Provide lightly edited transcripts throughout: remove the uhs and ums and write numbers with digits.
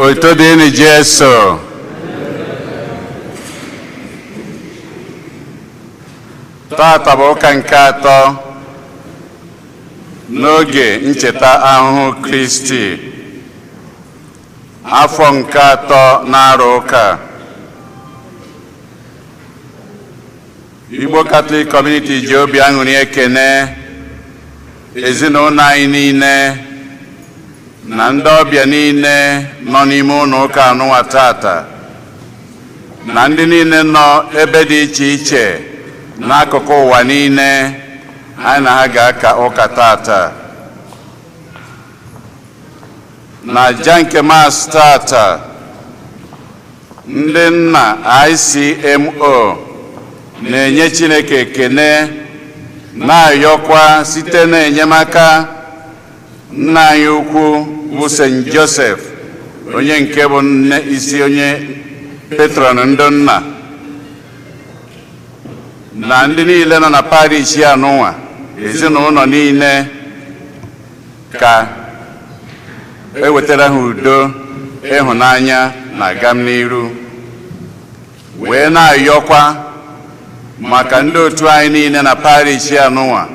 Otito dịrị Jesu. Tata bụ ụka nke atọ n'oge ncheta ahụhụ Kristi, afọ nke atọ na-arụ ụka. Igbo Catholic Community ji obi aṅụrị ekene ezinụlọ anyị niile na ndị ọbịa niile nọ n'ime ụlọ ụka anụnwa tata, na ndị niile nọ ebe dị iche iche n'akụkụ ụwa niile anyị na ha ga-aka ụka tata. Na aja nke Mass tata, ndị nna ICMO na-enye Chineke ekene, na-ayọkwa site n'enyemaka nna anyị ukwu bụ St. Joseph, onye nke bụ nne isi onye patron ndị nna na ndị niile nọ na parish anụnwa, ezinụlọ niile, ka ewetara ha udo, ịhụnanya na agamniru, wee na-ayọkwa maka ndị otu anyị niile na parish anụnwa,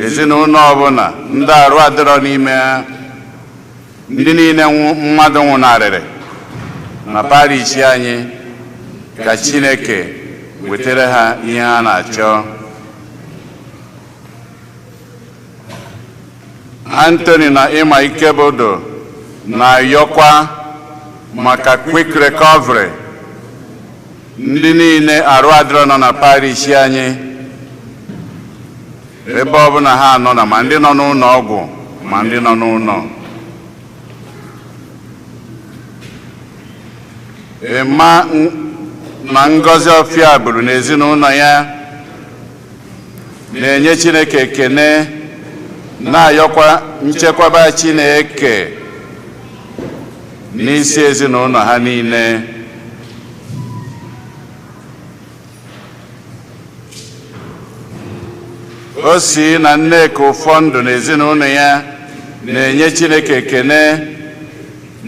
ezinụlọ ọbụla ndị arụ adịrọ n'ime ha, ndị niile mmadụ nwụnarịrị na parish anyị, ka Chineke wetara ha ihe ha na-achọ. Anthony na Ịma Ikebodo na-ayọkwa maka quick recovery ndị niile arụ adịrọ nọ na parish anyị, ebe ọbụla ha nọ, na ma ndị nọ n'ụlọ ọgwụ ma ndị nọ n'ụlọ. Emma na Ngozi Ọfịa bụrụ n'ezinụlọ ya na-enye Chineke ekene, na-ayọkwa nchekwaba Chineke n'isi ezinụlọ ha niile. O si na Nneka Ụfọndụ na ezinụlọ ya na-enye Chineke ekene,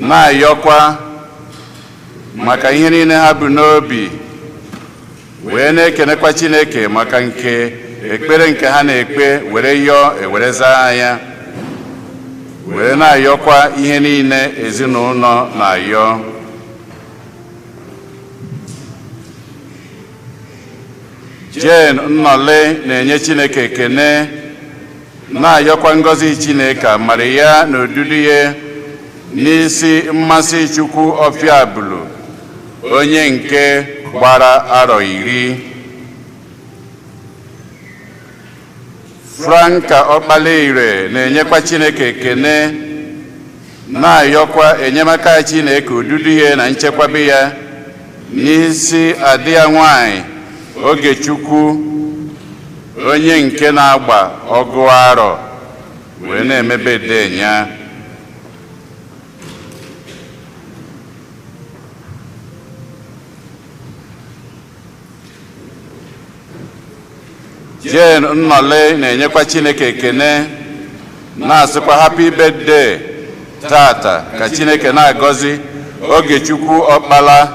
na-ayọkwa maka ihe niile ha bụ n'obi, wee na-ekenekwa Chineke maka nke ekpere nke ha na-ekpe were yọọ ewere zaa ya, wee na-ayọkwa ihe niile ezinụlọ na-ayọ. Jane Nnọle na-enye Chineke ekene, na-ayọkwa ngọzi Chineke, amara ya na odudu ya n'isi Mmasị Chukwu Ọfịabulu, onye nke gbara arọ 10. Franka Ọkpalaire na-enyekwa Chineke ekene, na-ayọkwa enyemaka Chineke, odudu ya na nchekwabe ya n'isi adị ya nwanyị Ogechukwu, onye nke na-agba 20 arọ wee na-emebe denya. Jane Nnọle na-enyekwa Chineke ekene, na-asịkwa happy birthday tata, ka Chineke na-agọzi Ogechukwu Ọkpala,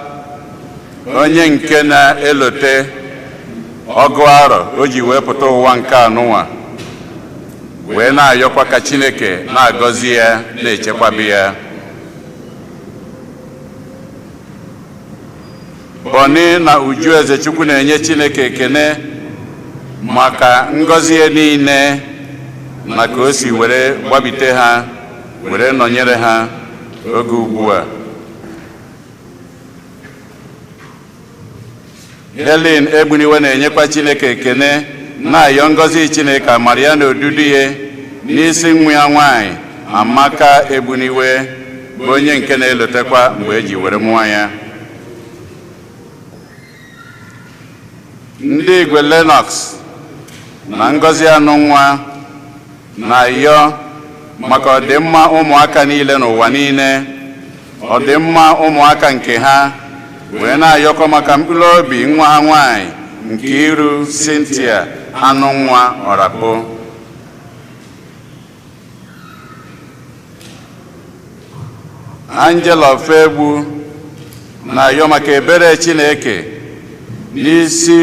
onye nke na-elote 20 arọ o ji wee pụta ụwa nke anụnwa, wee na-ayọkwa ka Chineke na-agọzi ya, na-echekwabe ya. Bọni na Uju Ezechukwu na-enye Chineke ekene maka ngọzi ya niile na ka o si were gbabite ha, were nọnyere ha oge ugbu a. Helen Egbuniwe na-enyekwa Chineke ekene, na-ayọ ngọzi Chineke, amara ya na odudu ya n'isi nwa ya nwanyị Amaka Egbuniwe, bụ onye nke na-elotekwa mgbe eji were mụọ ya. Ndị Igwe Lennox na Ngọzi Anụnwa na-ayọ maka ọdịmma ụmụaka niile n'ụwa niile, ọdịmma ụmụaka nke ha, wee na-ayọkọ maka mkpụrụ obi nwa ha nwanyị nke iru Cynthia Anụnwa Ọrapụ. Angela Ofegbu na-ayọ maka ebere Chineke n'isi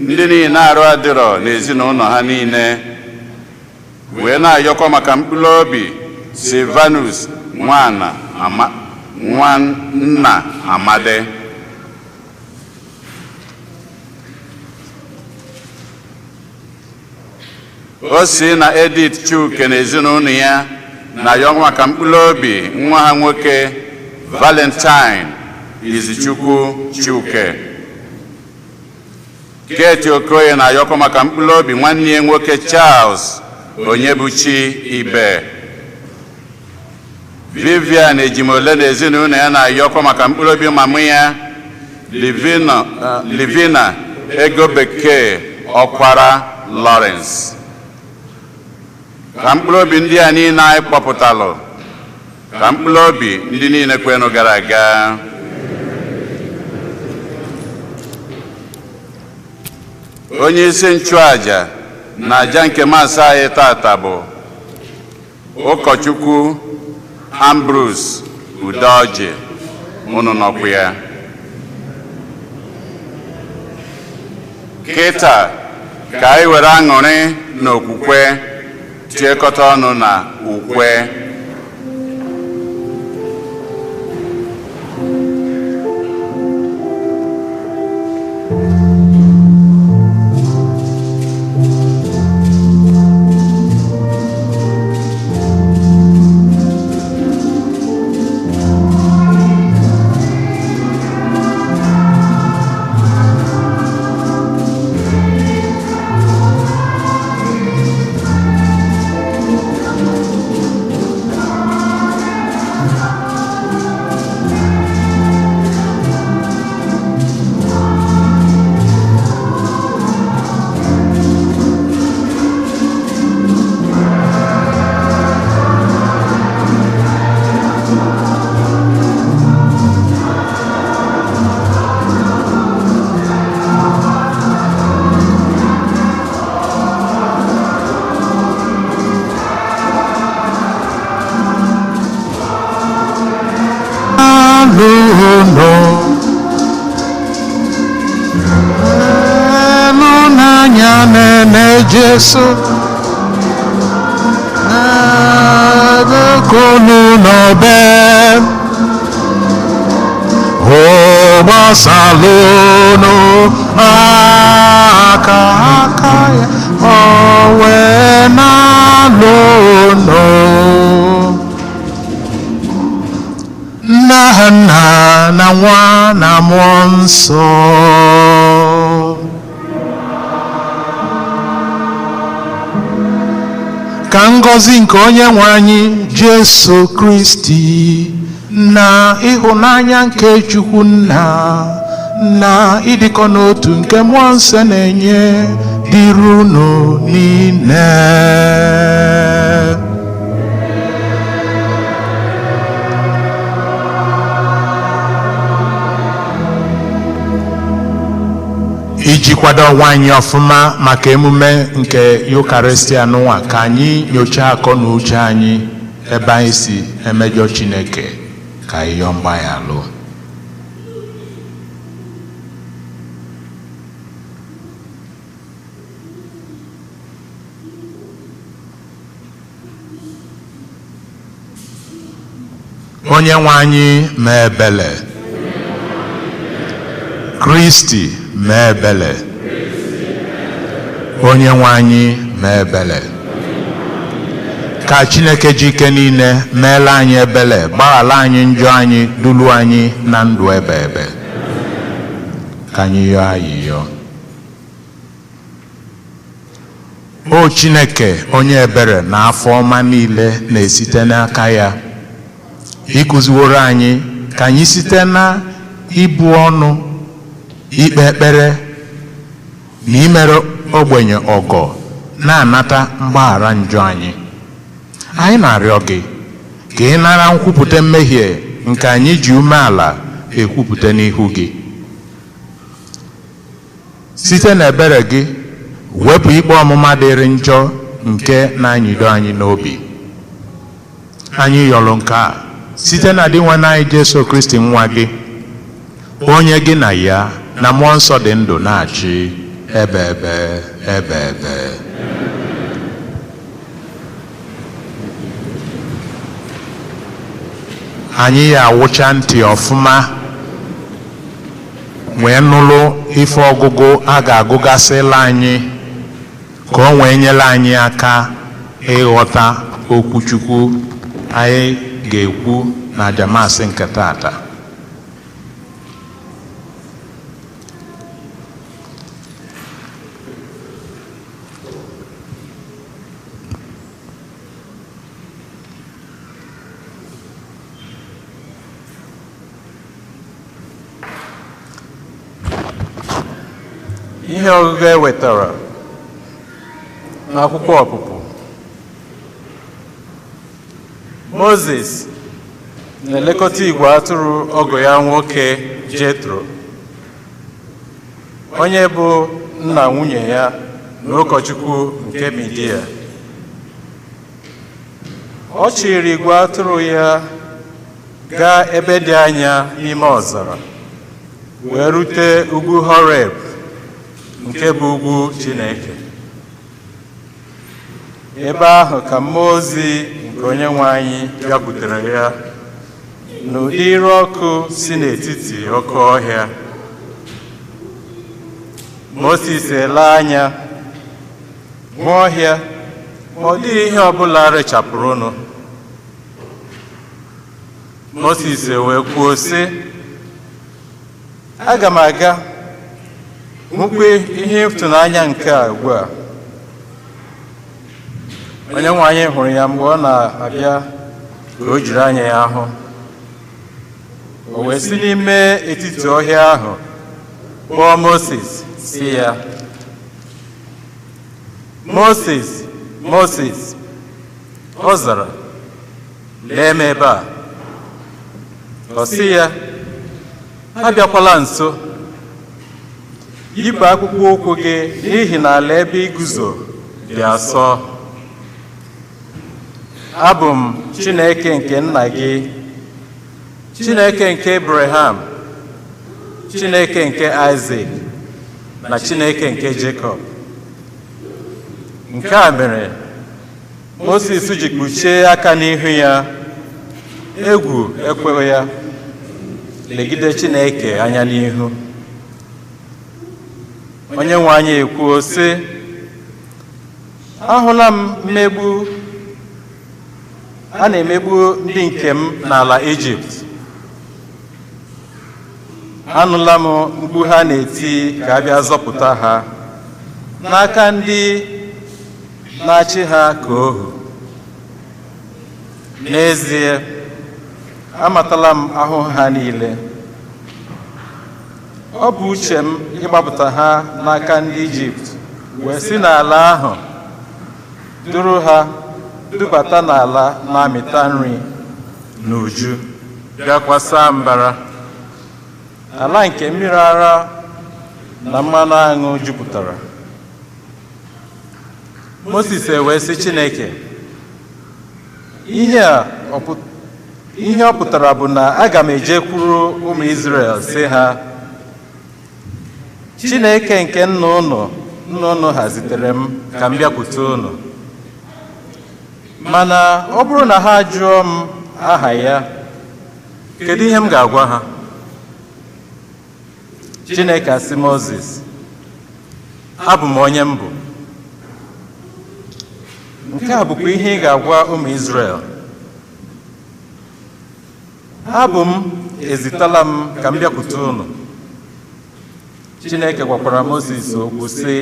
ndị niile arụ adịrọ n'ezinụlọ ha niile, wee na-ayọkwa maka mkpụrụ obi Silvanus Nwana Ama Nwanna Amadi. O si na Edith Chuke na ezinụlọ ya na-ayọ maka mkpụrụ obi nwa ha nwoke Valentine Izichukwu Chuke. Kate Okoye na-ayọkwa maka mkpụrụ obi nwanne ya nwoke Charles Onyebuchi Ibe. Vivian Ejimole na ezinụlọ ya na-ayọkwa maka mkpụrụ obi mama ya Livina, Livina ego bekee Ọkwara Lawrence. Ka mkpụrụ obi ndị a niile anyị kpọpụtalụ, ka mkpụrụ obi ndị niile kwenụ gara aga. Onye isi nchụaja na aja nke Mass anyị tata bụ Ụkọchukwu Ambrose Udoji. Unu nọkwu ya kịta, ka anyị were aṅụrị na okwukwe tiekọta ọnụ na ukwe. Alụnụ n'anya nene Jesu na-ekonu n'obe ụgbasalụnụ aka aka ya o wee na-alụnụ. Nna, nna na Nwa na Mmụọ Nsọ. Ka ngọzi nke Onye nwe anyị Jesu Kristi na ịhụnanya nke Chukwu Nna na ịdịkọ n'otu nke Mmụọ Nsọ na-enye dịrị unu niile. Iji kwado onwe anyị ọfụma maka emume nke Yukaristia n'ụwa, ka anyị nyochaa akọ na uche anyị ebe anyị si emejọ Chineke, ka anyị yọọ mgbaghalụ. Onye nwe anyị mee ebele. Kristi mee ebele. Onye nwe anyị mee ebele. Ka Chineke ji ike niile meela anyị ebele, gbaghara anyị njọ anyị, dulu anyị na ndụ ebe ebe. Ka anyị yọọ ayịyọ. O Chineke, onye ebere na afọ ọma niile na-esite n'aka ya, ịkụziworo anyị ka anyị site na ibu ọnụ, ikpe ekpere na imere ogbenye ọgọ na-anata mgbaghara njọ anyị. Anyị na-arịọ gị ka ị nara nkwupụta mmehie nke anyị ji umeala ekwupụta n'ihu gị. Site n'ebere gị, wepụ ikpe ọmụma dịrị njọ nke na-anyịdo anyị n'obi. Anyị yọrọ nke a Site na Dinwenụ anyị Jesu Kristi nwa gị, onye gị na ya na mmụọ nsọ dị ndụ na-achị ebe ebe ebe ebe. Anyị ya awụcha ntị ọfụma wee nụlụ ife ọgụgụ a ga-agụgasịla anyị ka o wee nyere anyị aka ịghọta okwu Chukwu anyị ga-ekwu na aja Maasị nke tata. Ihe ọgụgụ e wetara n'akwụkwọ Ọpụpụ. Mozis na-elekọta igwe atụrụ ọgọ ya nwoke Jetro, onye bụ nna nwunye ya na ụkọchukwu nke Midia. Ọ chịrị igwe atụrụ ya gaa ebe dị anya n'ime ọzara, wee rute ugwu Horeb, nke bụ ugwu Chineke. Ebe ahụ ka mmụọ ozi nke Onyenwe anyị bịakwutere ya n'ụdị ire ọkụ si n'etiti oke ọhịa. Mosis ele anya hụ ọhịa, ma ọ dịghị ihe ọbụla rechapụrụnụ. Mosis wee kwuo sị, aga m aga hụkwa ihe ịtụnanya nke a ugbu a. Onyenwe anyị hụrụ ya mgbe ọ na-abịa ka o jiri anya ya hụ. O wee si n'ime etiti ọhịa ahụ kpọọ Mosis sị ya, Mosis, Mosis. Ọ zara, lee m ebe a. Ọ sị ya, abịakwala nso, yipụ akpụkpọ ụkwụ gị n'ihi na ala ebe ị guzo dị asọ. Abụ m Chineke nke nna gị, Chineke nke Abraham, Chineke nke Isaac, na Chineke nke Jacob. Nke a mere Moses ji kpuchie aka n'ihu ya, egwu ekweghị ya legide Chineke anya n'ihu. Onyenwe anyị ekwuo sị, ahụla m mmegbu a na-emegbu ndị nke m n'ala Ijipt. Anụla m mkpu ha na-eti ka a bịa zọpụta ha n'aka ndị na-achị ha ka ohu. N'ezie, amatala m ahụhụ ha niile. Ọ bụ uche m ịgbapụta ha n'aka ndị Ijipt wee si n'ala ahụ duru ha dubata n'ala na-amịta nri n'uju, bịakwa saa mbara, ala nke mmiri ara na mmanụ aṅụ jupụtara. Moses wee sị Chineke, ihe ọ pụtara bụ na aga m ejekwuru ụmụ Izrel sị ha, Chineke nke nna unu ha zitere m ka m bịakwute unu. Mana ọ bụrụ na ha jụọ m aha ya, kedu ihe m ga-agwa ha? Chineke asị Moses, abụ m onye m bụ. Nke a bụkwa ihe ị ga-agwa ụmụ Izrel. Abụ m ezitala m ka m bịakwute unu. Chineke gwakwara Moses okwu sị,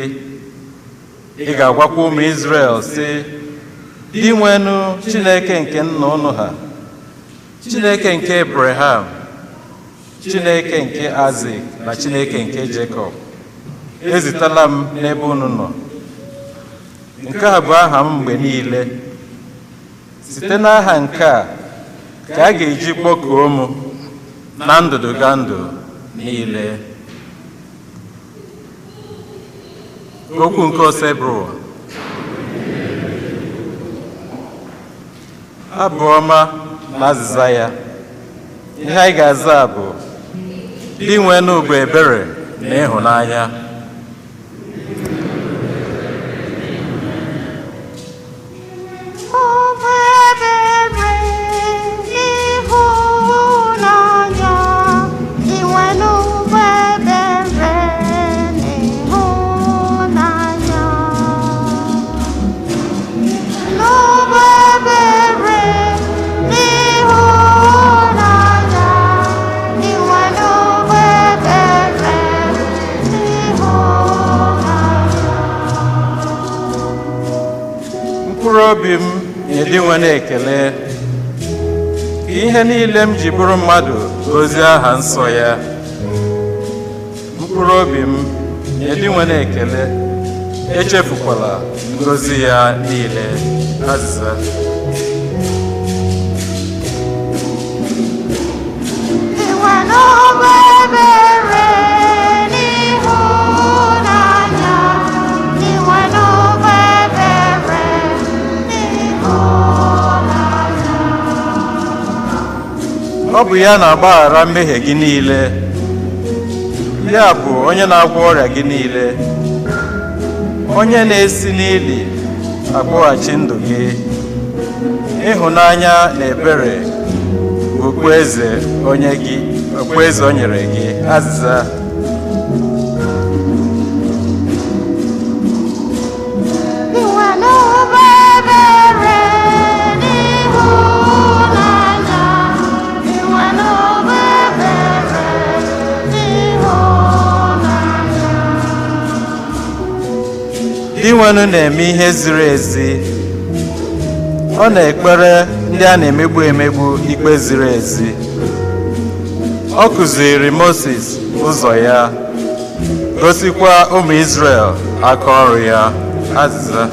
ị ga-agwakwa ụmụ Izrel sị, Dinwenụ Chineke nke nna unu ha, Chineke nke Abraham, Chineke nke Isaac na Chineke nke Jacob, ezitala m n'ebe unu nọ. Nke a bụ aha m mgbe niile. Site n'aha nke a ka a ga-eji kpọkuo m na ndụdụgandụ niile. Okwu nke Osebụrụwa. Abụ ọma na azịza ya. Ihe anyị ga-aza bụ: Dinwenụ bụ ebere na ịhụnanya. Mkpụrụ obi m nye Dinwenụ ekele, ka ihe niile m ji bụrụ mmadụ gozie aha nsọ ya. Mkpụrụ obi m nye Dinwenụ ekele, echefukwala ngọzi ya niile. Azịza. Ọ bụ ya na-agbaghara mmehie gị niile, ya bụ onye na-agwọ ọrịa gị niile, onye na-esi n'ili akpọghachi ndụ gị. Ịhụnanya na ebere bụ okpueze onye gị, okpueze o nyere gị. Azịza. Dinwenụ na-eme ihe ziri ezi, ọ na-ekpere ndị a na-emegbu emegbu ikpe ziri ezi. Ọ kụziiri Moses ụzọ ya, gosikwa ụmụ Izrel aka ọrụ ya. Azịza.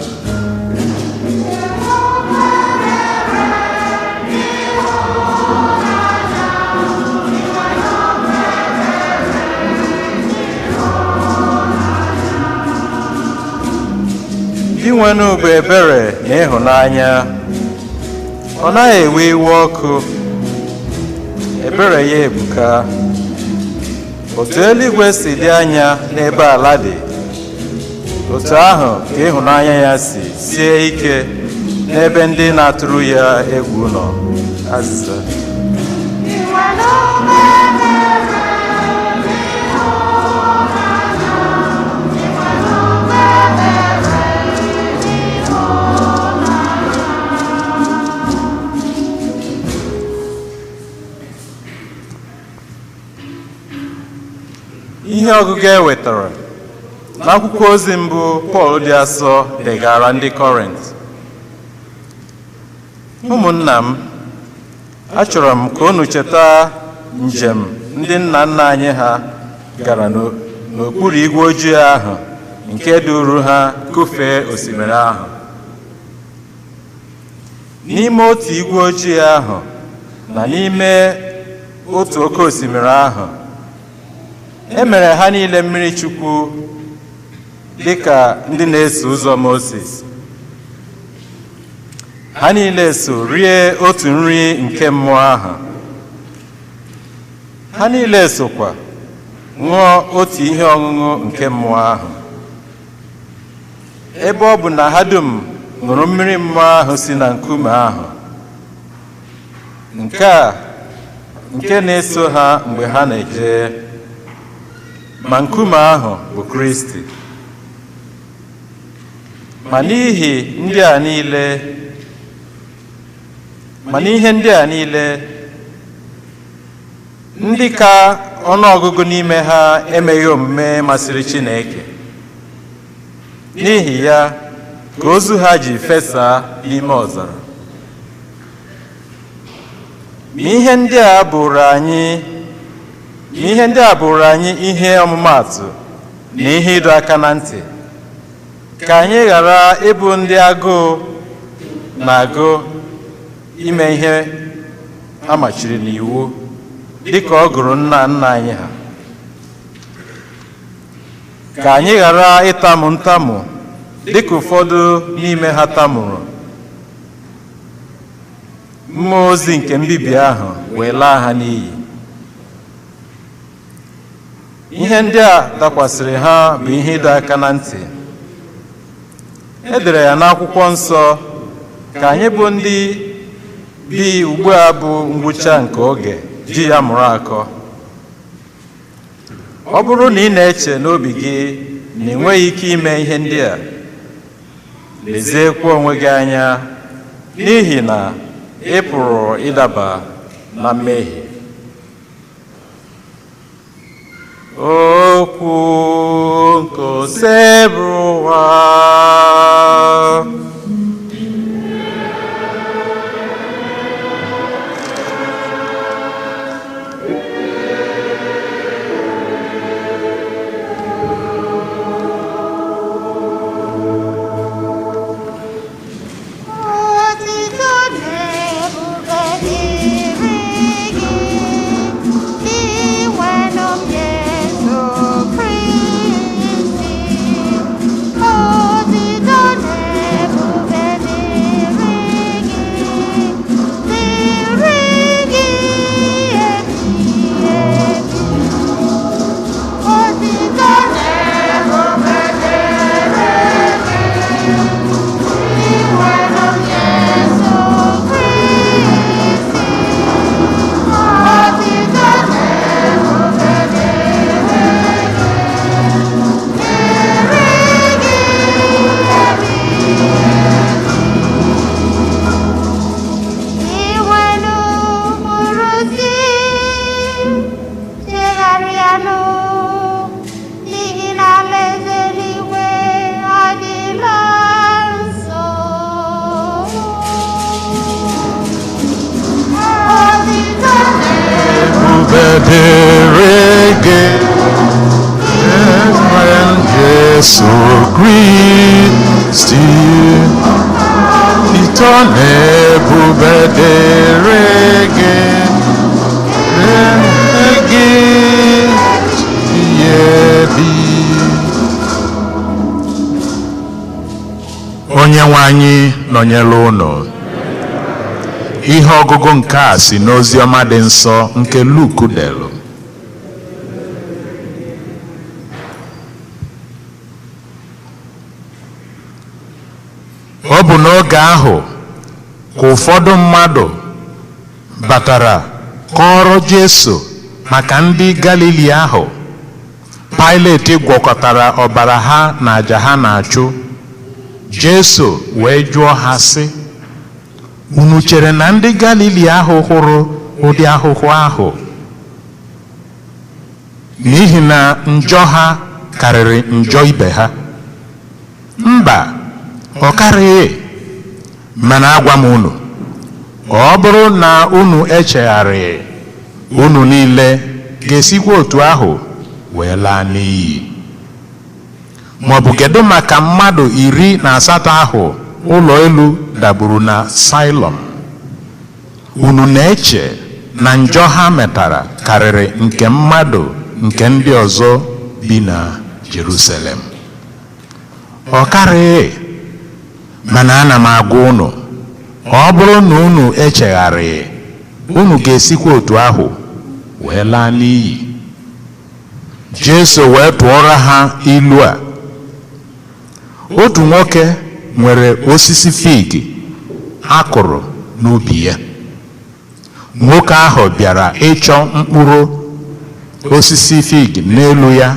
Dinwenụ bụ ebere na ịhụnanya, ọ naghị ewe iwe ọkụ, ebere ya ebuka. Otu eluigwe si dị anya n'ebe ala dị, otu ahụ ka ịhụnanya ya si sie ike n'ebe ndị na-atụrụ ya egwu nọ. Azịza. Ihe ọgụgụ e wetara n'akwụkwọ ozi mbụ Pọl dị asọ degara ndị Kọrint. Ụmụnna m, achọrọ m ka unu cheta njem ndị nna nna anyị ha gara n'okpuru igwe ojii ahụ nke duru ha kụfee osimiri ahụ. N'ime otu igwe ojii ahụ na n'ime otu oke osimiri ahụ, e mere ha niile mmiri Chukwu dịka ndị na-eso ụzọ Mozis. Ha niile so rie otu nri nke mmụọ ahụ. Ha niile sokwa ṅụọ otu ihe ọṅụṅụ nke mmụọ ahụ. Ebe ọ bụ na ha dum ṅụrụ mmiri mmụọ ahụ si na nkume ahụ, nke a nke na-eso ha mgbe ha na-eje, ma nkume ahụ bụ Kristi. Ma n'ihi ndị a niile, ma n'ihe ndị a niile, ndị ka ọnụọgụgụ n'ime ha emeghị omume masịrị Chineke. N'ihi ya ka ozu ha ji fesaa n'ime ọzara. Ma ihe ndị a bụrụ anyị, ma ihe ndị a bụrụ anyị ihe ọmụmaatụ na ihe ịdọ aka na ntị, ka anyị ghara ịbụ ndị agụụ na-agụ ime ihe a machiri n'iwu, dịka ọ gụrụ nna nna anyị ha. Ka anyị ghara ịtamu ntamu dịka ụfọdụ n'ime ha tamuru, Mmụọ ozi nke mbibi ahụ wee laa ha n'iyi. Ihe ndị a dakwasịrị ha bụ ihe ịdọ aka na ntị. E dere ya n'akwụkwọ nsọ ka anyị bụ ndị bi ugbu a bụ ngwụcha nke oge ji ya mụrụ akọ. Ọ bụrụ na ị na-eche n'obi gị na ị nweghị ike ime ihe ndị a, leziekwa onwe gị anya, n'ihi na ị pụrụ ịdaba na mmehie. Okwu nke Osebụrụwa. Otito na-ebube dịrị gị, Dinwenụ m Jesu Kristi. Otito na-ebube dịrị gị, dịrị gị ebighị ebi. Otito na-ebube dịrị gị, Dinwenụ m Jesu Kristi. Otito na-ebube dịrị gị, dịrị gị ebighị ebi. Dinwenụ kwuru sị, chegharịanụ, n'ihi na alaeze eluigwe adịla nso. Otito Ebube dịrị gị, Eze Jesu Kristi. Ito na ebube dịrị gị, dịrị gị ebi. Onye nwe anyị nọnyere unu. Ihe ọgụgụ nke a si n'ozi ọma dị nsọ nke Luk delụ. Ọ bụ n'oge ahụ ka ụfọdụ mmadụ batara kọọrọ Jesu maka ndị Galili ahụ Pilet gwọkọtara ọbara ha na àjà ha na-achụ. Jesu wee jụọ ha sị, unu chere na ndị Galili ahụ hụrụ ụdị ahụhụ ahụ n'ihi na njọ ha karịrị njọ ibe ha? Mba, ọ karịghị. Mana agwa m unu, ọ bụrụ na unu echegharịghị, unu niile ga-esikwa otu ahụ wee laa n'iyi. Ma ọ bụ kedu maka mmadụ 18 ahụ ụlọ elu dagburu na Saịlọm? Unu na-eche na njọ ha metara karịrị nke mmadụ nke ndị ọzọ bi na Jerusalem? Ọ karịghị. Mana ana m agwa unu, ọ bụrụ na unu echegharịghị, unu ga-esikwa otu ahụ wee laa n'iyi. Jesu wee tụọrọ ha ilu a. Otu nwoke nwere osisi fig a kụrụ n'ubi ya. Nwoke ahụ bịara ịchọ mkpụrụ osisi fig n'elu ya,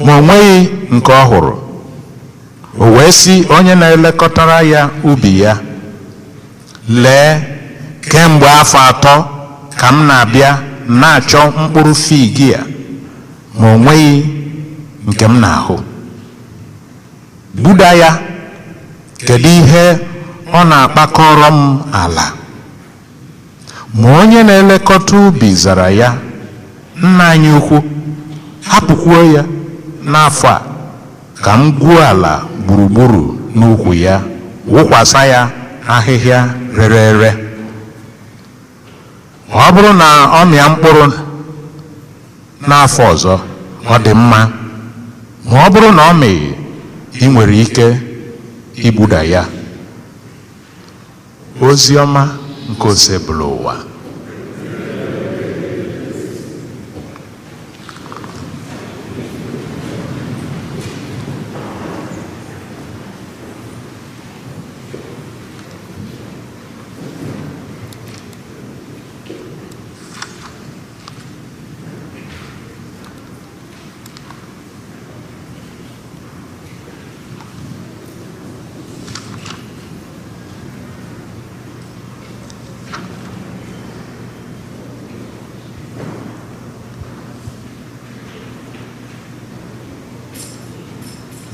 ma o nweghị nke ọ hụrụ. O wee sị onye na-elekọtara ya ubi ya, lee, kemgbe afọ 3 ka m na-abịa na-achọ mkpụrụ fig a, ma o nweghị nke m na-ahụ. Gbuda ya, kedu ihe ọ na-akpakọrọ m ala? Ma onye na-elekọta ubi zara ya, nna anyị ukwu, hapụkwuo ya n'afọ a ka m gwuo ala gburugburu n'ukwu ya, wụkwasa ya ahịhịa rere ere. Ọ bụrụ na ọ mịa mkpụrụ n'afọ ọzọ, ọ dị mma. Ma ọ bụrụ na ọ mịghị, ị nwere ike igbuda ya. Ozi ọma Nke Osebụlụwa.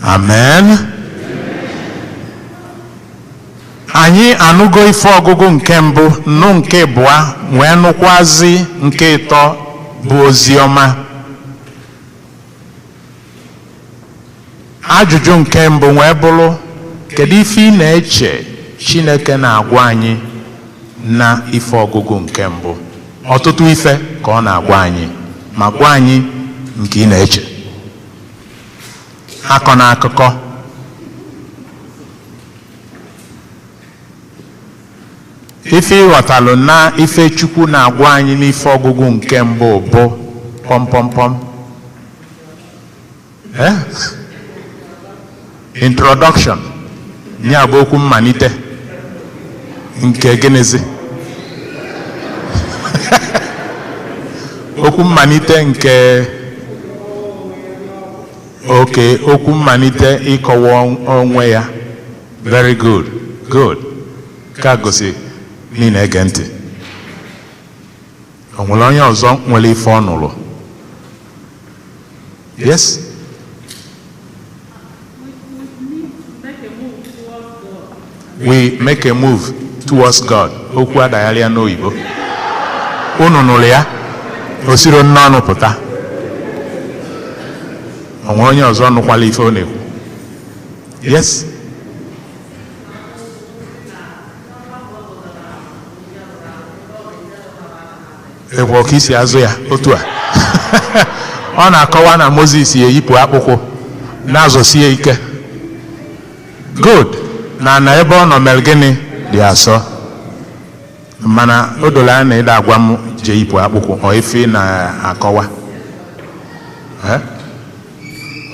Amen. Anyị anụgo ife ọgụgụ nke mbụ, nụ nke abụọ, wee nụkwazi nke ịtọ bụ ozi ọma. Ajụjụ nke mbụ wee bụrụ, kedu ife ị na-eche Chineke na-agwa anyị na ife ọgụgụ nke mbụ? Ọtụtụ ife ka ọ na-agwa anyị, ma gwa anyị nke ị na-eche. Akọ na akụkọ. Ife ịghọtalụ na ife Chukwu na-agwa anyị n'ife ọgụgụ nke mbụ bụ pọm pọm pọm. Introduction. Ya bụ okwu mmalite nke gịnịzi? Okwu mmalite nke oke okwu mmalite ịkọwa onwe ya. Very good. Good. Ka gosi na ị na-ege ntị. O nwere onye ọzọ nwere ife ọ nụrụ? Yes? We make a move towards God. Okwu adagharịa n'oyibo. Unu nụrụ ya? O siro n'ọnụ pụta. O nwere onye ọzọ nụkwala ife ọ na-ekwu? Yes? Ekwe ka isi azụ ya otu a. Ọ na-akọwa na Moses eyipụ akpụkwụ na-azọsie ike. Good. Na na ebe ọ nọ mere gịnị dị asọ. Mana o doro anya na ịda agwa m jee yipụ akpụkwụ ọ ife ị na-akọwa.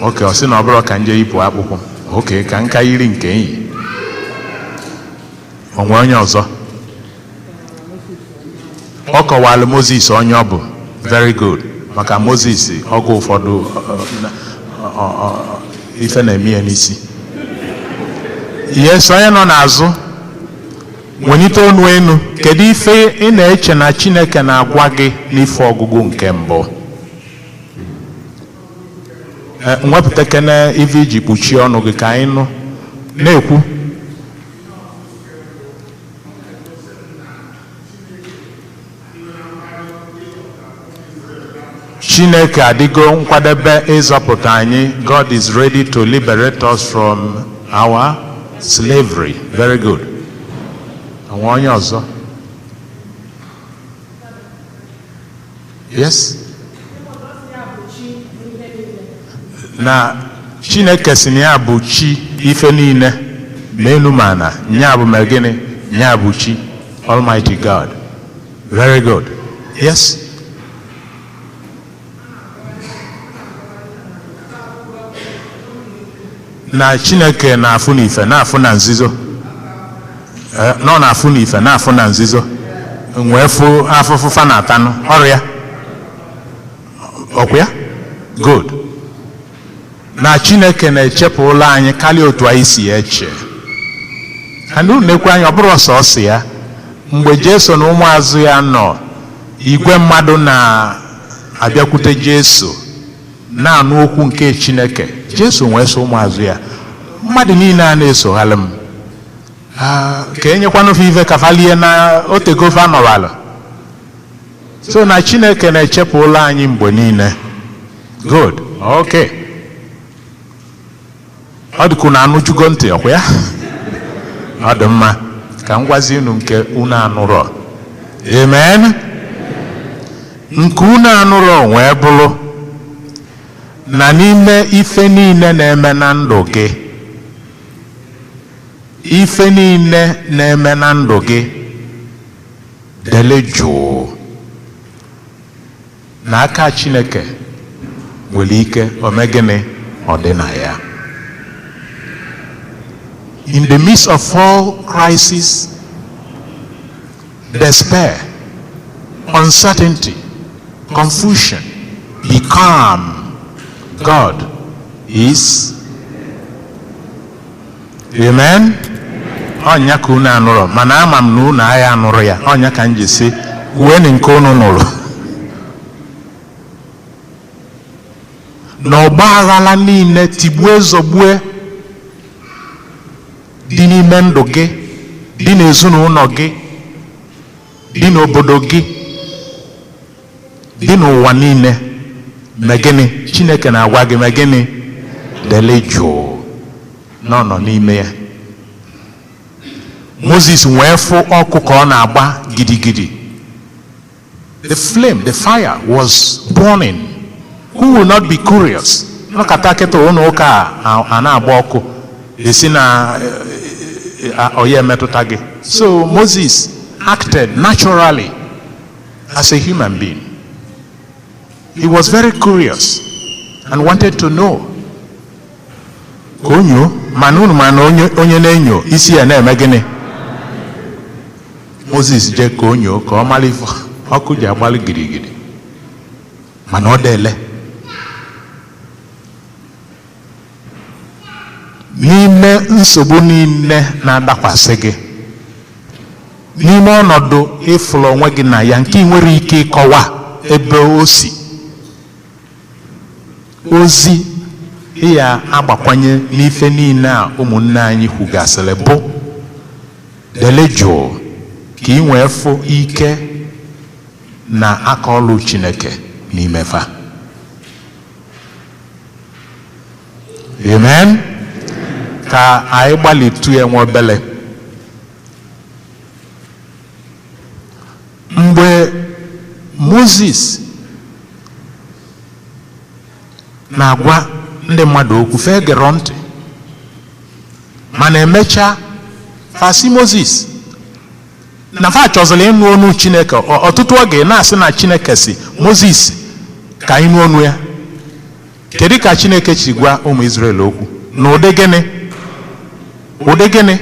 Oke, ọ sị na ọ bụrụ ka m jee yipụ akpụkwụ. Oke, ka nka yiri nke enyi. O nwee onye ọzọ? Ọ kọwalụ Moses onye ọ bụ. Very good. Maka Moses oge ụfọdụ ife na-eme ya n'isi. Yes, onye nọ n'azụ welite ọnụ enu. Kedu ife ị na-eche na Chineke na-agwa gị n'ife ọgụgụ nke mbụ? Nwepụta kene ife iji kpuchie ọnụ gị ka anyị nụ. Na-ekwu. Chineke adịgo nkwadebe ịzọpụta anyị. God is ready to liberate us from our slavery. Very good. Onwe onye ọzọ? Yes? Na Chineke si na ya bụ chi ife niile, ma elu ma ala, ya bụ ma gịnị? Ya bụ chi, Almighty God. Very good. Yes? Na Chineke na-afụ n'ife, na-afụ na nzuzo. Nọ na-afụ n'ife, na-afụ na nzuzo. Nwee fụ afụfụ fa na-atanụ. Ọrịa. Ọkwa ya? Good. Na Chineke na-echepụla anyị karịa otu anyị si eche. And unu na-ekwe anyị, ọ bụrụ sọsọ ya. Mgbe Jesu na ụmụazụ ya nọ, igwe mmadụ na-abịakwute Jesu na-anụ okwu nke Chineke. Jesu wee sị ụmụazụ ya, mmadụ niile a na-esoghalị m, ka enyekwanụ fa ife ka fa lie na otego fa nọrọala. So na Chineke na-echepụla anyị mgbe niile. Good. Okay. Ọ dịka unu anụjugo ntị, ọkwa ya? Ọ dị mma. Ka m gwazie unu nke unu anụrọ. Amen. Nke unu anụrọ wee bụrụ na n'ime ife niile na-eme na ndụ gị, ife niile na-eme na ndụ gị, Dele jụụ na aka Chineke nwere ike ome gịnị? Ọ dị na ya. In the midst of all crisis, despair, uncertainty, confusion, be calm. God is. Amen. Ọnya ka unu anụrụ, mana ama m na unu agha anụrụ ya. Ọnya ka m ji si kwueni nke unu nụrụ. Na ọgba aghara niile, tigbue zọgbue dị n'ime ndụ gị, dị n'ezinụlọ gị, dị n'obodo gị, dị n'ụwa niile, mee gịnị? Chineke na-agwa gị mee gịnị? Dele jụụ na ọ nọ n'ime ya. Moses wee fụ ọkụ ka ọ na-agba gidigidi. The flame, the fire was burning. Who will not be curious? Nọkata kịta ụlọ ụka a na-agba ọkụ, esi na ọ ya emetụta gị. So Moses acted naturally as a human being. He was very curious and wanted to know. Ka o nyoo, mana unu ma na onye na-enyo isi ya na-eme gịnị? Moses jee ka o nyoo ka ọ mara ife ọkụ ji agbalị gidigidi, mana ọ dele. N'ime nsogbu niile na-adakwasị gị, n'ime ọnọdụ ịfụrụ onwe gị na ya nke ị nwere ike ịkọwa ebe o si, ozi ya agbakwanye n'ife niile a ụmụnne anyị kwugasịrị bụ dele jụụ ka ị nwee fụ ike na aka ọlụ Chineke n'ime fa. Amen. Ka anyị gbalịtụ ya nwa obele. Mgbe Moses na-agwa ndị mmadụ okwu, fe gere ntị, mana emechaa fasi Moses na fa chọziri ịnụ ọnụ Chineke. Ọtụtụ oge na-asị na Chineke si Moses ka anyị nụ ọnụ ya. Kedu ka Chineke si gwa ụmụ Israel okwu? N'ụdị gịnị? Ụdị gịnị?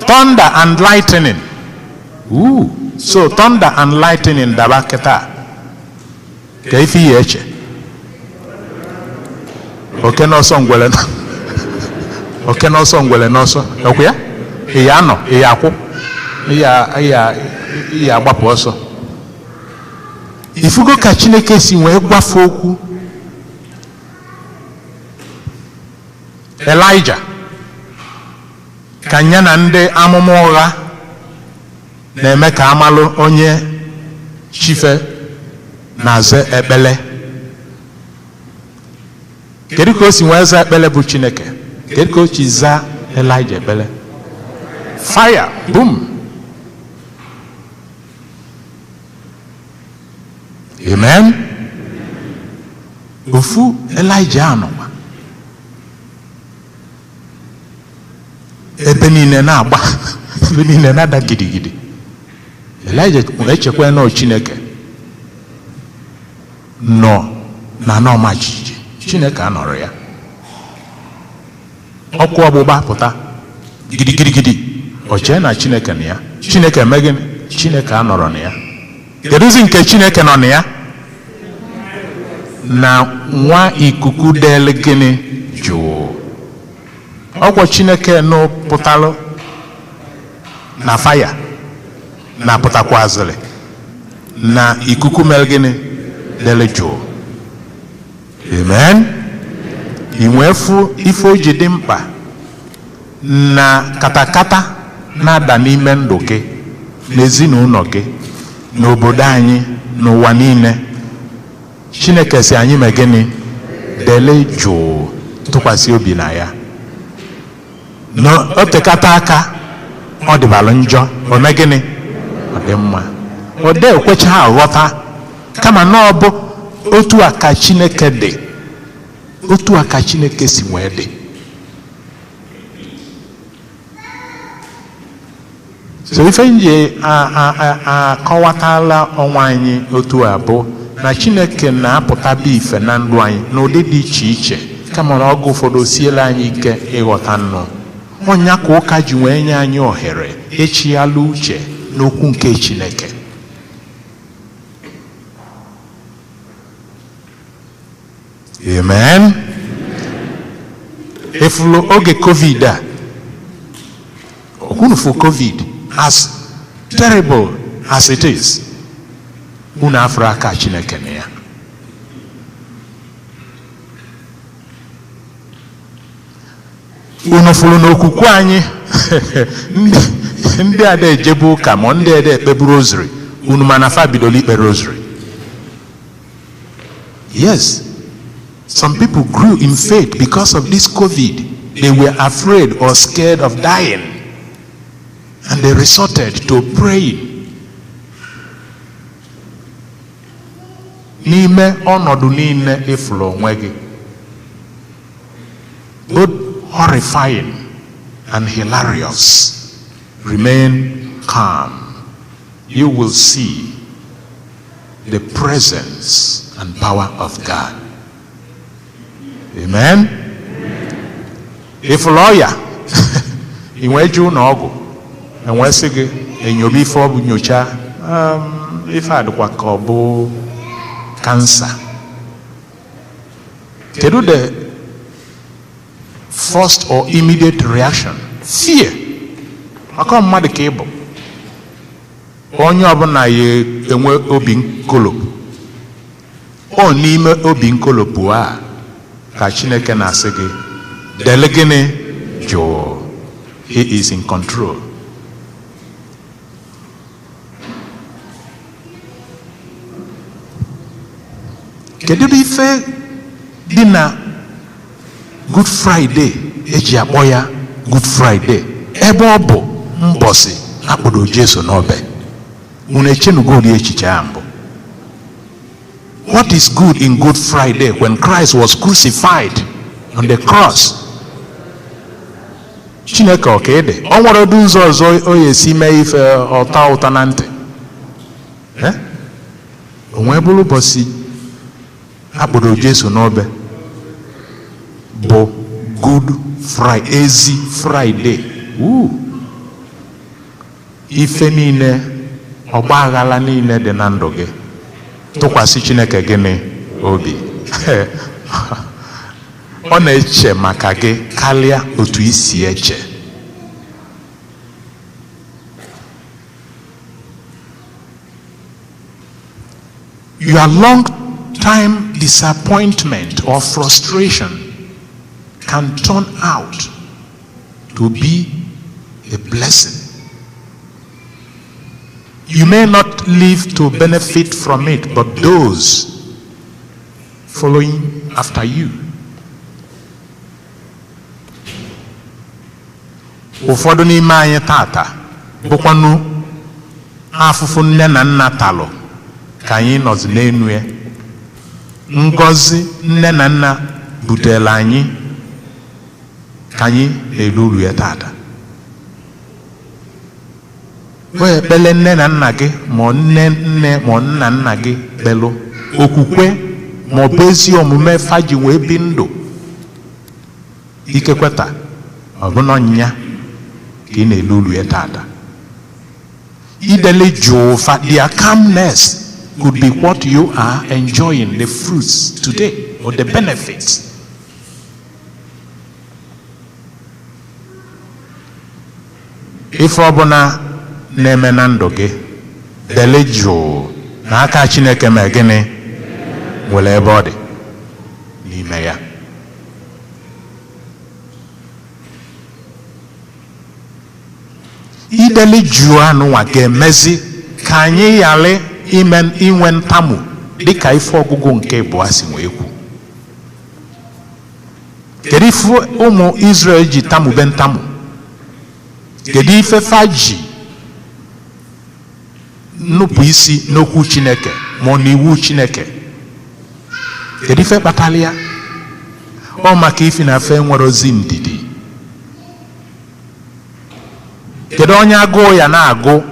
Thunder and lightning. Ooh, so thunder and lightning daba kịta ka ife ya eche. Oke n'ọsọ ngwele oke n'ọsọ ngwele n'ọsọ. Ọkwa ya? Ị ya anọ, ị ya akwụ, ị ya agbapụ ọsọ. Ifugo ka Chineke si wee gwafe okwu Elijah ka ya na ndị amụma ụgha na-eme ka amalụ onye chife na-aza ekpele. Kedu ka o si wee zaa ekpele bụ Chineke? Kedu ka o si zaa Elijah ekpele? Fire, boom. Amen. Ofu Elijah anọkwa ebe niile na-agba, ebe niile na-ada gidigidi. Elijah echekwa na Chineke nọ na n'ọma jijiji. Chineke anọrọ ya. Ọkụ ọgbụgba pụta gidigidigidi, ọ chee na Chineke na ya. Chineke eme gịnị? Chineke anọrọ na ya. Kedụzi nke Chineke nọ na ya? Na nwa ikuku delu gịnị? Jụụ. Ọkwọ Chineke nụ pụtalụ na faya na pụtakwazịrị na ikuku mere gịnị? Delu jụụ. Amen. I nwee fụ ife o ji dị mkpa na katakata na-ada n'ime ndụ gị, n'ezinụlọ gị, n'obodo anyị, n'ụwa niile. Chineke si anyị mee gịnị? Dele jụụ, tụkwasị obi na ya. Na o tekata aka, ọ dịbalụ njọ, o mee gịnị? Ọ dị mma. Ọ dị ekwecha aghọta, kama na ọ bụ otu a ka Chineke dị, otu a ka Chineke si wee dị. So ife nji akọwatala onwe anyị otu a bụ na Chineke na-apụtaba ife na ndụ anyị n'ụdị dị iche iche, kama na oge ụfọdụ o siela anyị ike ịghọta nnụ ọnya ka ụka ji wee nye anyị ohere ịchịghalụ uche n'okwu nke Chineke. Amen. Efulu oge COVID a, okwunufu COVID, as terrible as it is, unu afụrụ aka Chineke na ya. Unu fụrụ n'okwukwe anyị, ndị ada ejebe ụka ma ndị ada ekpebu rosary, unu mana fa bidoro ikpe rosary. Yes, some people grew in faith because of this COVID. They were afraid or scared of dying, and they resorted to praying. N'ime ọnọdụ niile ịfụrụ onwe gị, both horrifying and hilarious, remain calm. You will see the presence and power of God. Amen. Ịfụrụ ọya, ị nwee ji ụlọ ọgwụ, enwee sị gị enyobe ife ọ bụ nyocha, ife a dịkwa ka ọ bụ kansa. Kedu the first or immediate reaction? Fear. Ọkọ mmadụ ka ị bụ. Onye ọbụla ya enwe obi nkolopụ. Ọ n'ime obi nkolopụ a ka Chineke na-asị gị dele gịnị jụụ. He is in control. Kedu ife dị na Good Friday eji akpọ ya Good Friday, ebe ọ bụ mbọsị akpọrọ Jesu n'obe? Unu echenugo ụdị echiche a mbụ? What is good in Good Friday when Christ was crucified on the cross? Chineke ọ ka ị dị? Ọ nwere ụdị ụzọ ọzọ o ya esi mee ife ọta ụta na ntị? O nwee bụrụ ụbọchị akpọrọ Jesu n'obe bụ Good Friday, ezi Friday. Ife niile, ọgba aghara niile dị na ndụ gị, tụkwasị Chineke gịnị obi. Ọ na-eche maka gị karịa otu i si eche. Your long time disappointment or frustration can turn out to be a blessing. You may not live to benefit from it, but those following after you. Ụfọdụ n'ime anyị tata bụkwanụ afụfụ nne na nna talụ ka anyị nọzi n'enu ya. Ngọzi nne na nna butere anyị ka anyị na-eru uru ya tata. O ekpele nne na nna gị ma nne nne ma nna nna gị kpelụ, okwukwe ma ọ bụ ezi omume faji wee bi ndụ, ikekweta ọ bụ na ka ị na-elu uru ya tata. Idele jụụ fa, their calmness could be what you are enjoying the fruits today or the benefits. Ife ọbụla na-eme na ndụ gị, dele jụụ na aka Chineke mee gịnị nwere ebe ọ dị n'ime ya. Idele jụụ anụnwa ga-emezi ka anyị ghara inwe ntamu dịka ife ọgụgụ nke abụọ si wee kwu. Kedu ife ụmụ Israel ji tamube ntamu? Kedu ife fa ji nnupụ isi n'okwu Chineke ma ọ n'iwu Chineke? Kedu ife kpatara ya? Ọ maka ifi na fe nwere ozi ndidi. Kedu onye agụụ ya na-agụ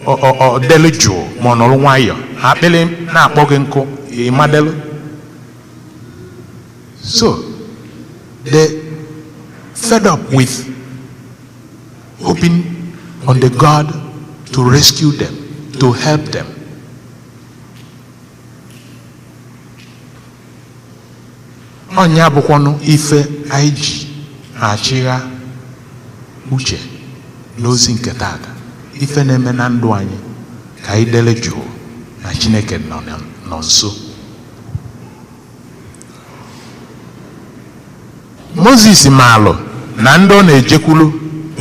ọ delu jụụ ma ọ nọrọ nwayọọ, akpịrị na-akpọ gị nkụ, ịmadelu? So they fed up with hoping on the God to rescue them, to help them. Ọnya bụkwanụ ife anyị ji achịgha uche n'ozi nke taata, ife na-eme na ndụ anyị, ka anyị dele jụụ na Chineke nọ nso. Moses maalụ na ndị ọ na-ejekwulu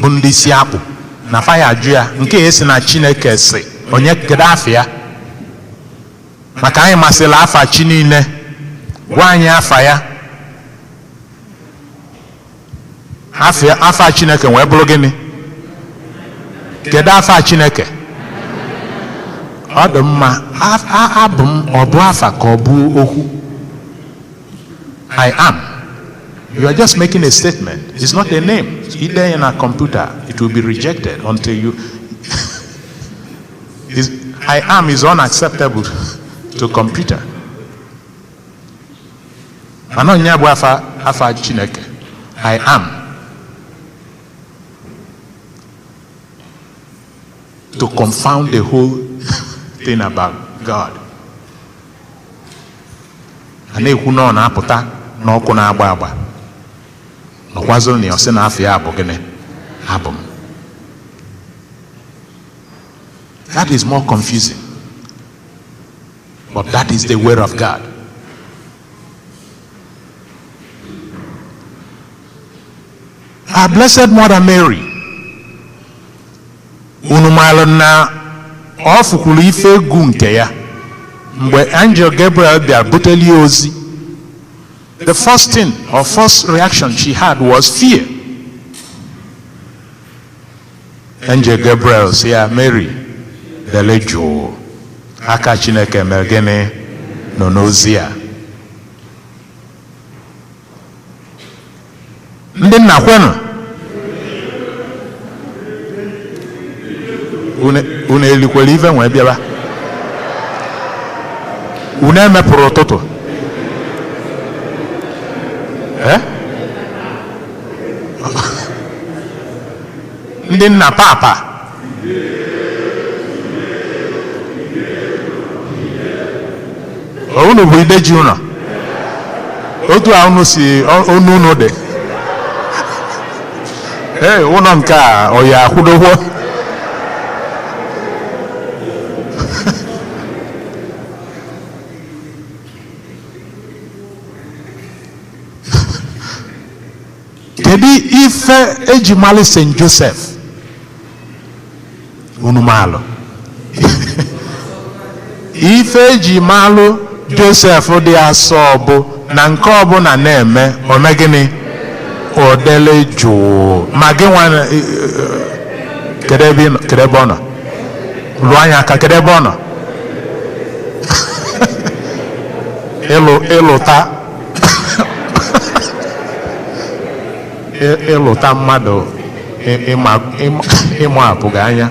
bụ ndị isi akpụ na fa ya ajụ ya nke esi na Chineke si onye kedu afa ya, maka anyị masịrị afa chi niile, gwa anyị afa ya. Afa Chineke wee bụrụ gịnị? Kedu afa Chineke? Ọ dị mma, abụ m, ọ bụ afa ka ọ bụ okwu? I am. You are just making a statement. It's not a name. Either in a computer, it will be rejected until you... I am is unacceptable to computer. Mana onye bụ afa Chineke? I am. To confound the whole thing about God. A na-ekwu na ọ na-apụta n'ọkụ na-agba agba. Nọkwazịrị na ọ sị na afọ ya bụ gịnị? Abụ m. That is more confusing. But that is the way of God. Our Blessed Mother Mary, unu maara na ọ fụkwuru ife egwu nke ya mgbe Angel Gabriel bịara buteli ya ozi. The first thing or first reaction she had was fear. Angel Gabriel sị ya, Mary, dele jụụ, aka Chineke mere gịnị nọ n'ozi a. Ndị nna kwenụ, unu elikwere ife nwee bịaba, unu emepụrụ ụtụtụ. Ndị nna papa, unu bụ ideji ụlọ, otu a unu si onu unu dị. Ee, ụlọ nke a ọ ya akwụdokwo? Kedu ife eji mali St. Joseph? Unu maalụ. Ife eji malụ Joseph dị asọ bụ na nke ọbụla na-eme ome gịnị? O dele jụụ. Ma gị nwa, kedu ebe ọ nọ? Lụọ anya aka, kedu ebe ọ nọ? Ịlụta mmadụ ịmụ apụghị anya.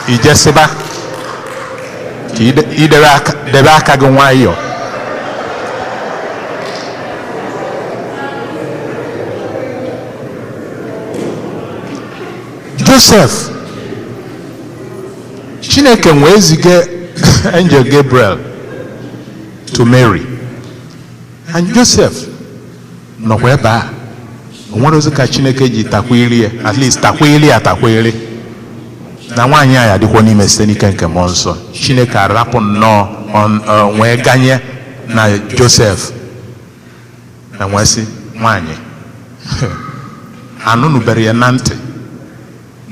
Ije sịba ka idebe aka gị nwayọọ. Joseph, Chineke wee ziga Angel Gabriel to Mary. And Joseph nọkwa ebe a. O nwere ozi ka Chineke ji takwili ya, at least takwili ya takwili. Na nwaanyị a ya adịkwa n'ime site n'ike nke mmụọ nsọ. Chineke arapụ nnọọ wee ganye na Joseph. Na wee sị, nwaanyị, anụnụbere ya na ntị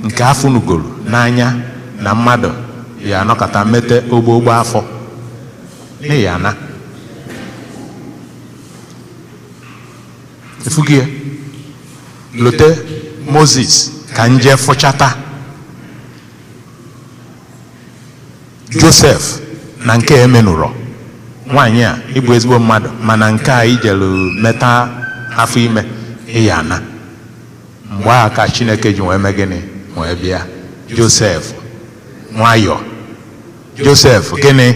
nke afọ nugoro n'anya na mmadụ ya anọkọta mete ogbo afọ n'ihi ana. Efughị ya. Lote Moses ka nje fụchata Joseph na nke emenụrọ. Nwaanyị a ịbụ ezigbo mmadụ, mana nke a ijelu meta afọ ime ịya ana. Mgbe a ka Chineke ji wee mee gịnị? Wee bịa. Josef, nwayọ. Josef, gịnị?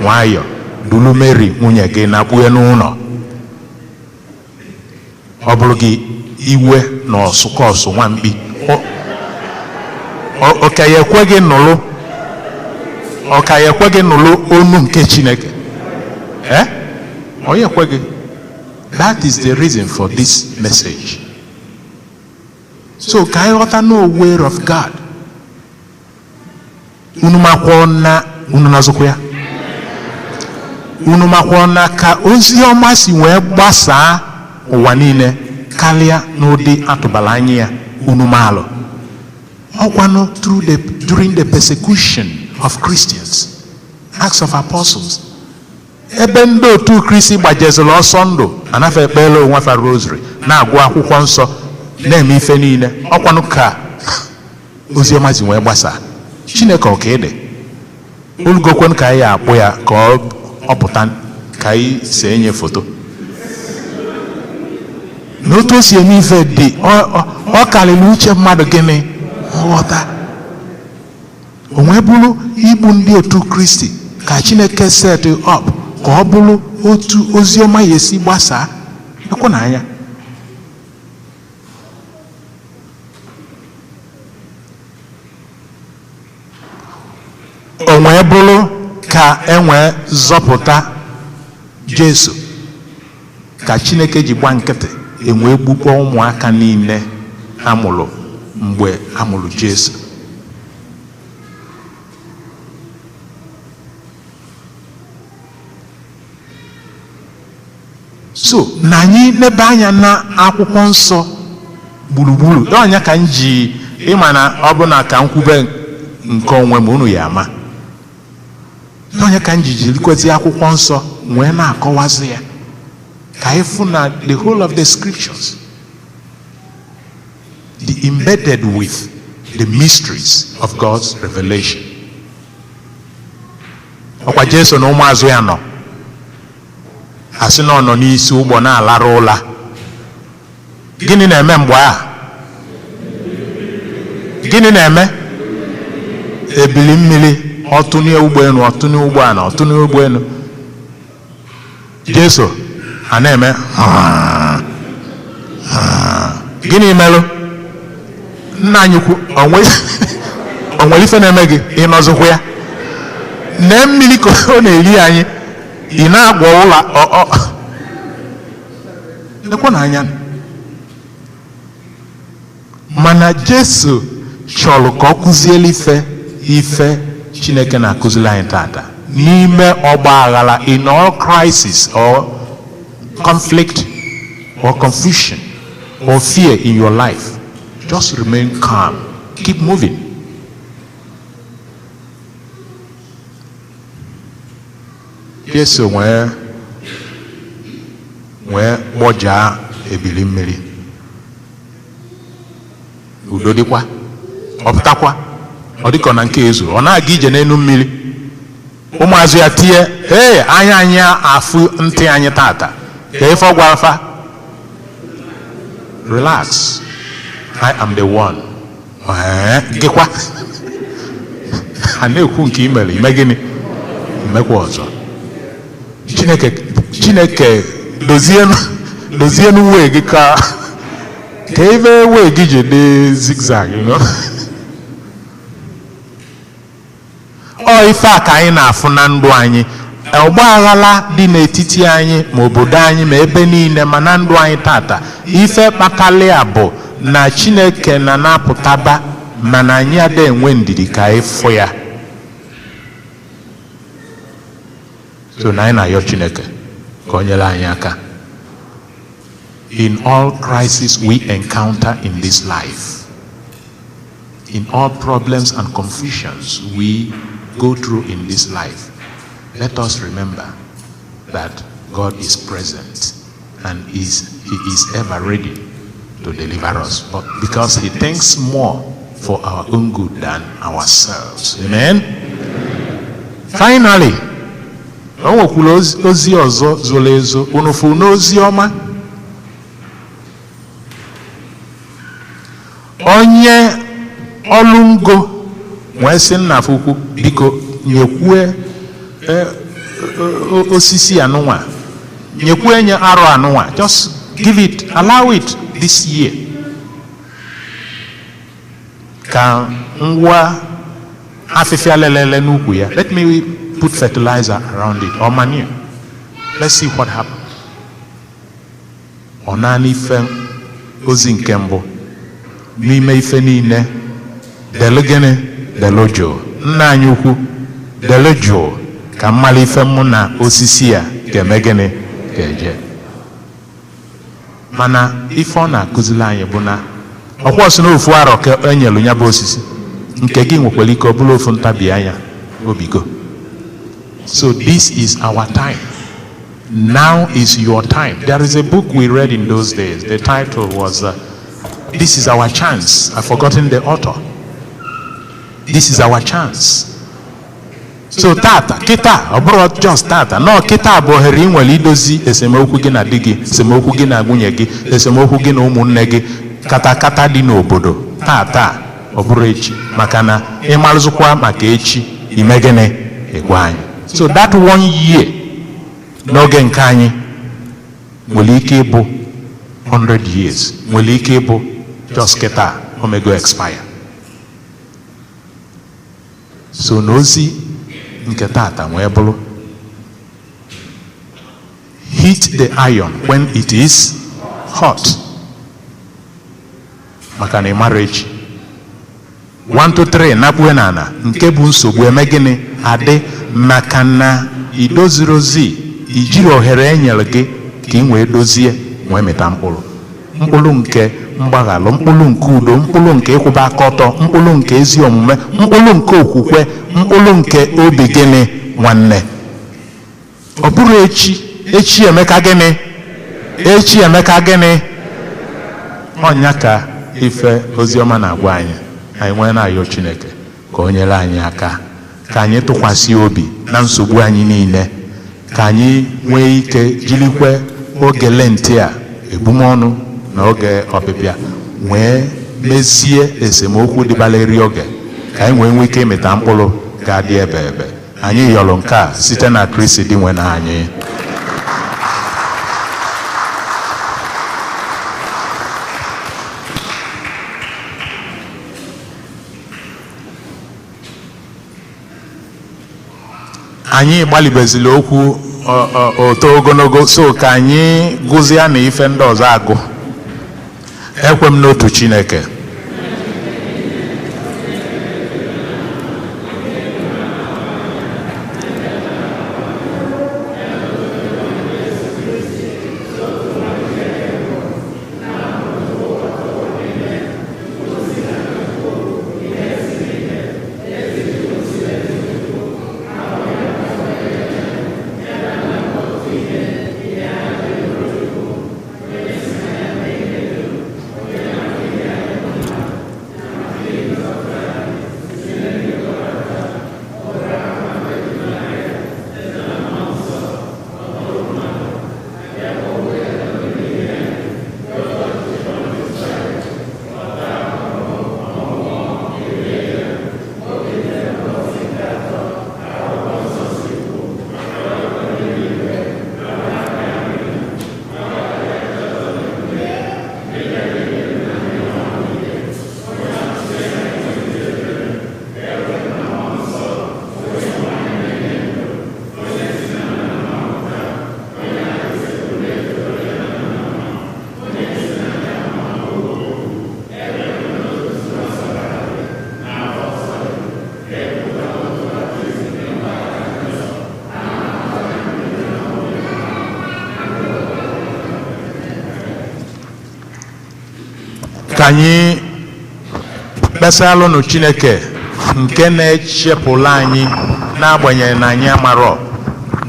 Nwayọ. Dulu Mary nwunye gị na kpue n'ụlọ. Ọ bụrụ gị iwe na ọsụkọsụ nwamkpi, ọ ka ya ekwe gị nụlụ, ọ ka ya ekwe gị nụlụ onu nke Chineke. Ọ ya ekwe gị. That is the reason for this message. So ka anyị ghọta no way of God. Unu makwọ na unu nazụkwa ya. Unu makwọ na ka ozi ọma si wee gbasaa ụwa niile karịa n'ụdị atụbara anya ya, unu maalụ. Ọkwanụ during the persecution of Christians, Acts of Apostles, ebe ndị otu Kristi gbajeziri ọsọ ndụ, anafe ekpere onwe fa rosary, na-agụ akwụkwọ nsọ, na-eme ife niile. Ọkwanụ ka ozi ọma si wee gbasaa. Chineke ọ ka ị dị olugokwenụ ka anyị akpụ ya ka ọ pụta ka anyị see nye foto. N'otu o si eme ife dị, ọ karịrị uche mmadụ gịnị nghọta. O wee bụrụ igbu ndị otu Kristi ka Chineke set up ka ọ bụrụ otu ozi ọma ya esi gbasaa. Ịhụnanya. O wee bụrụ ka e nwee zọpụta Jesu ka Chineke ji gba nkịtị enwee gbukpọ ụmụaka niile amụrụ mgbe amụrụ Jesu. So na anyị lebe anya na akwụkwọ nsọ gburugburu, ọnya ka m ji ịma na ọ bụ na ka m kwube nke onwe m unu ya ama. Ọnya ka m ji jirikwezi akwụkwọ nsọ wee na-akọwazi ya ka anyị fụ na the whole of the scriptures the embedded with the mysteries of God's revelation. Ọkwa Jesu na ụmụazụ ya nọ, asị na ọ nọ n'isi ụgbọ na-alarụ ụla. Gịnị na-eme mgbe a? Gịnị na-eme? Ebili mmiri, ọtụnye ụgbọelu, ọtụnye ụgbọala, ọtụnye ụgbọelu. Jesu a na-eme gịnị melụ? Nna anyị kwu, o nwere ife na-eme gị? Ị nọzikwa ya? Nee mmiri ka ọ na-eri anyị, ị na-agwọ ụla. Lekwa n'anya. Mana Jesu chọrọ ka ọ kụziele ife Chineke na-akụziri anyị tata n'ime ọgba aghara, in all crisis or conflict or confusion or fear in your life, just remain calm, keep moving. Jesu wee gbọjaa ebili mmiri, udo dịkwa, ọ pụtakwa, ọ dịka na nke ezuru, ọ na-aga ije n'elu mmiri. Ụmụazụ ya tie, ee, anya anyị afụ ntị anyị tata. Ka ife ọ gwara fa, relax, I am the one. Gịkwa a na-ekwu nke i mere, ime gịnị? Imekwa ọzọ. Chineke dozienu wee gị ka ebe wee gị ji dị zigzag, you know? Ọ ife a ka anyị na-afụ na ndụ anyị, ọgba aghara dị n'etiti anyị, ma obodo anyị, ma ebe niile, ma na ndụ anyị tata. Ife kpatara ya bụ na Chineke na-anapụtaba, mana anyị ada enwe ndidi ka anyị fụ ya. So na anyị na-ayọ Chineke ka o nyere anyị aka. In all crises we encounter in this life, in all problems and confusions we go through in this life, let us remember that God is present and He is ever ready to deliver us, but because He thinks more for our own good than ourselves. Amen? Finally, o nwekwuru ozi ọzọ zoro ezo unu fụ n'ozi ọma. Ọlụ ngo wee sị nna ukwu, biko nyekwue osisi anụnwa, nyekwue nye arọ anụnwa. Just give it, allow it this year ka ngwa afịfịa lelele n'ukwu ya. Let me put fertilizer around it or manure. Let's see what happens. Ọ naanị ife ozi nke mbụ n'ime ife niile, delu gịnị? Delu jụụ. Nna anyị ukwu, delu jụụ ka mmalụ ife mụ na osisi a ga-eme gịnị ga-eje. Mana ife ọ na-akụziri anyị bụ na ọkwa ọsị na ofu arọ ka e nyelu ya bụ osisi nke gị nwekwara ike ọ bụrụ ofu ntabi anya obigo. So this is our time. Now is your time. There is a book we read in those days. The title was "This Is Our Chance." I've forgotten the author. This is our chance. So tata, kịta, ọ bụrụ just tata, nọ kịta bụ ohere ị nwere idozi esemokwu gị na di gị, esemokwu gị na nwunye gị, esemokwu gị na ụmụnne gị, katakata dị n'obodo. Tata, ọ bụrụ echi, maka na ịmarụzụkwa maka echi, ime gịnị? Ịgwa anyị. So that one year n'oge nke anyị nwere ike ịbụ 100 years, nwere ike ịbụ just kịta omego expire. So n'ozi nke tata wee bụrụ "Hit the iron when it is hot", maka na ị mara echi. 1 2 3 nakpue n'ala nke bụ nsogbu eme gịnị adị, maka na idoziri ozi, ijiri ohere e nyere gị ka ị wee dozie, wee mịta mkpụrụ, mkpụrụ nke mgbaghalụ, mkpụrụ nke udo, mkpụrụ nke ịkwụba aka ọtọ, mkpụrụ nke ezi omume, mkpụrụ nke okwukwe, mkpụrụ nke obi gịnị nwanne. Ọ bụrụ echi, echi emeka gịnị, echi emeka gịnị. Ọnya ka ife oziọma na-agwa anyị. Anyị nwee na-ayọ Chineke ka o nyere anyị aka ka anyị tụkwasị obi na nsogbu anyị niile, ka anyị nwee ike jirikwe oge Lent a, ebumọnụ na oge ọpịpịa, wee mezie esemokwu dịbaleri oge, ka anyị wee nwee ike ịmịta mkpụrụ ga-adị ebe ebe. Anyị yọrọ nke a site na Kristi dị nwe na anyị. Anyị gbalibezila okwu oto ogologo, so ka anyị gụzie na ife ndị ọzọ agụ. Ekwe m n'otu Chineke, ka anyị kpesalụnụ Chineke nke na-echepụla anyị n'agbanyeghị na anyị amarọ,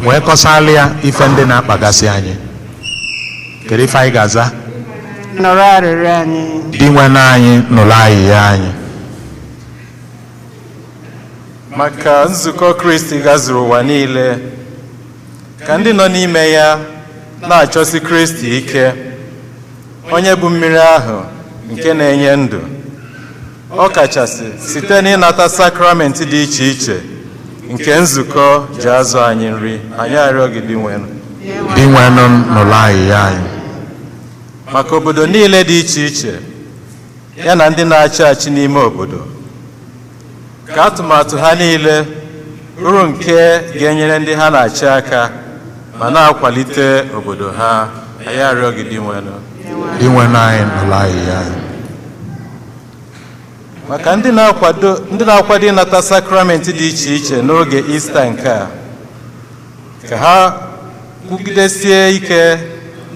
wee kọsala ya ife ndị na-akpagasị anyị. Kedu ife anyị ga-aza? Nụrụ arịrịọ anyị. Di nwe anyị, nụrụ ayịya anyị. Maka nzukọ Kristi gazuru ụwa niile, ka ndị nọ n'ime ya na-achọsi Kristi ike, onye bụ mmiri ahụ nke na-enye ndụ. Ọ kachasị site n'ịnata sakramenti dị iche iche nke nzukọ ji azụ anyị nri. Anyị arịọ gị, Dinwenụ. Dinwenụ, nụrụ ayịyọ anyị. Maka obodo niile dị iche iche, ya na ndị na-achị achị n'ime obodo, ka atụmatụ ha niile bụrụ nke ga-enyere ndị ha na-achị aka ma na-akwalite obodo ha. Anyị arịọ gị, Dinwenụ. Dinwenụ anyị, nụrụ ayịyọ anyị. Maka ndị na-akwado ịnata sakramenti dị iche iche n'oge Ista nke a, ka ha kwugidesie ike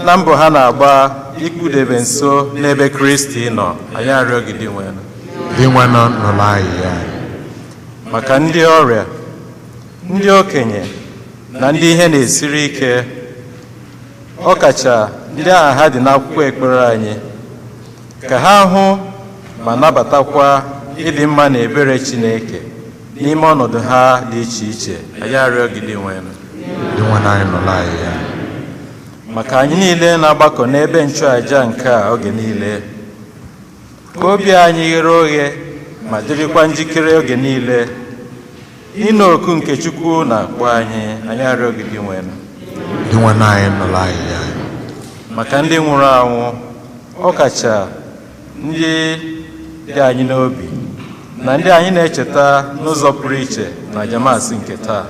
na mbọ ha na-agba ikpudebe nso n'ebe Kristi nọ. Anyị arịọ gị, Dinwenụ. Dinwenụ, nụrụ ayịyọ anyị. Maka ndị ọrịa, ndị okenye na ndị ihe na-esiri ike, ọkacha ndị aha ha dị n'akwụkwọ ekpere anyị, ka ha hụ ma nabatakwa ịdị mma na ebere Chineke n'ime ọnọdụ ha dị iche iche. Anyị arịọ gị, Dinwenụ. Dinwenụ anyị, nụrụ ayịyọ anyị. Maka anyị niile na-agbakọ n'ebe nchụàja nke a oge niile, ka obi anyị ghere oghe ma dịrịkwa njikere oge niile ịnụ oku nke Chukwu na-akpọ anyị. Anyị arịọ gị, Dinwenụ. Dinwenụ anyị, nụrụ ayịyọ anyị. Maka ndị nwụrụ anwụ, ọkacha ndị dị anyị n'obi na ndị anyị na-echeta n'ụzọ pụrụ iche na aja Maasị nke taa,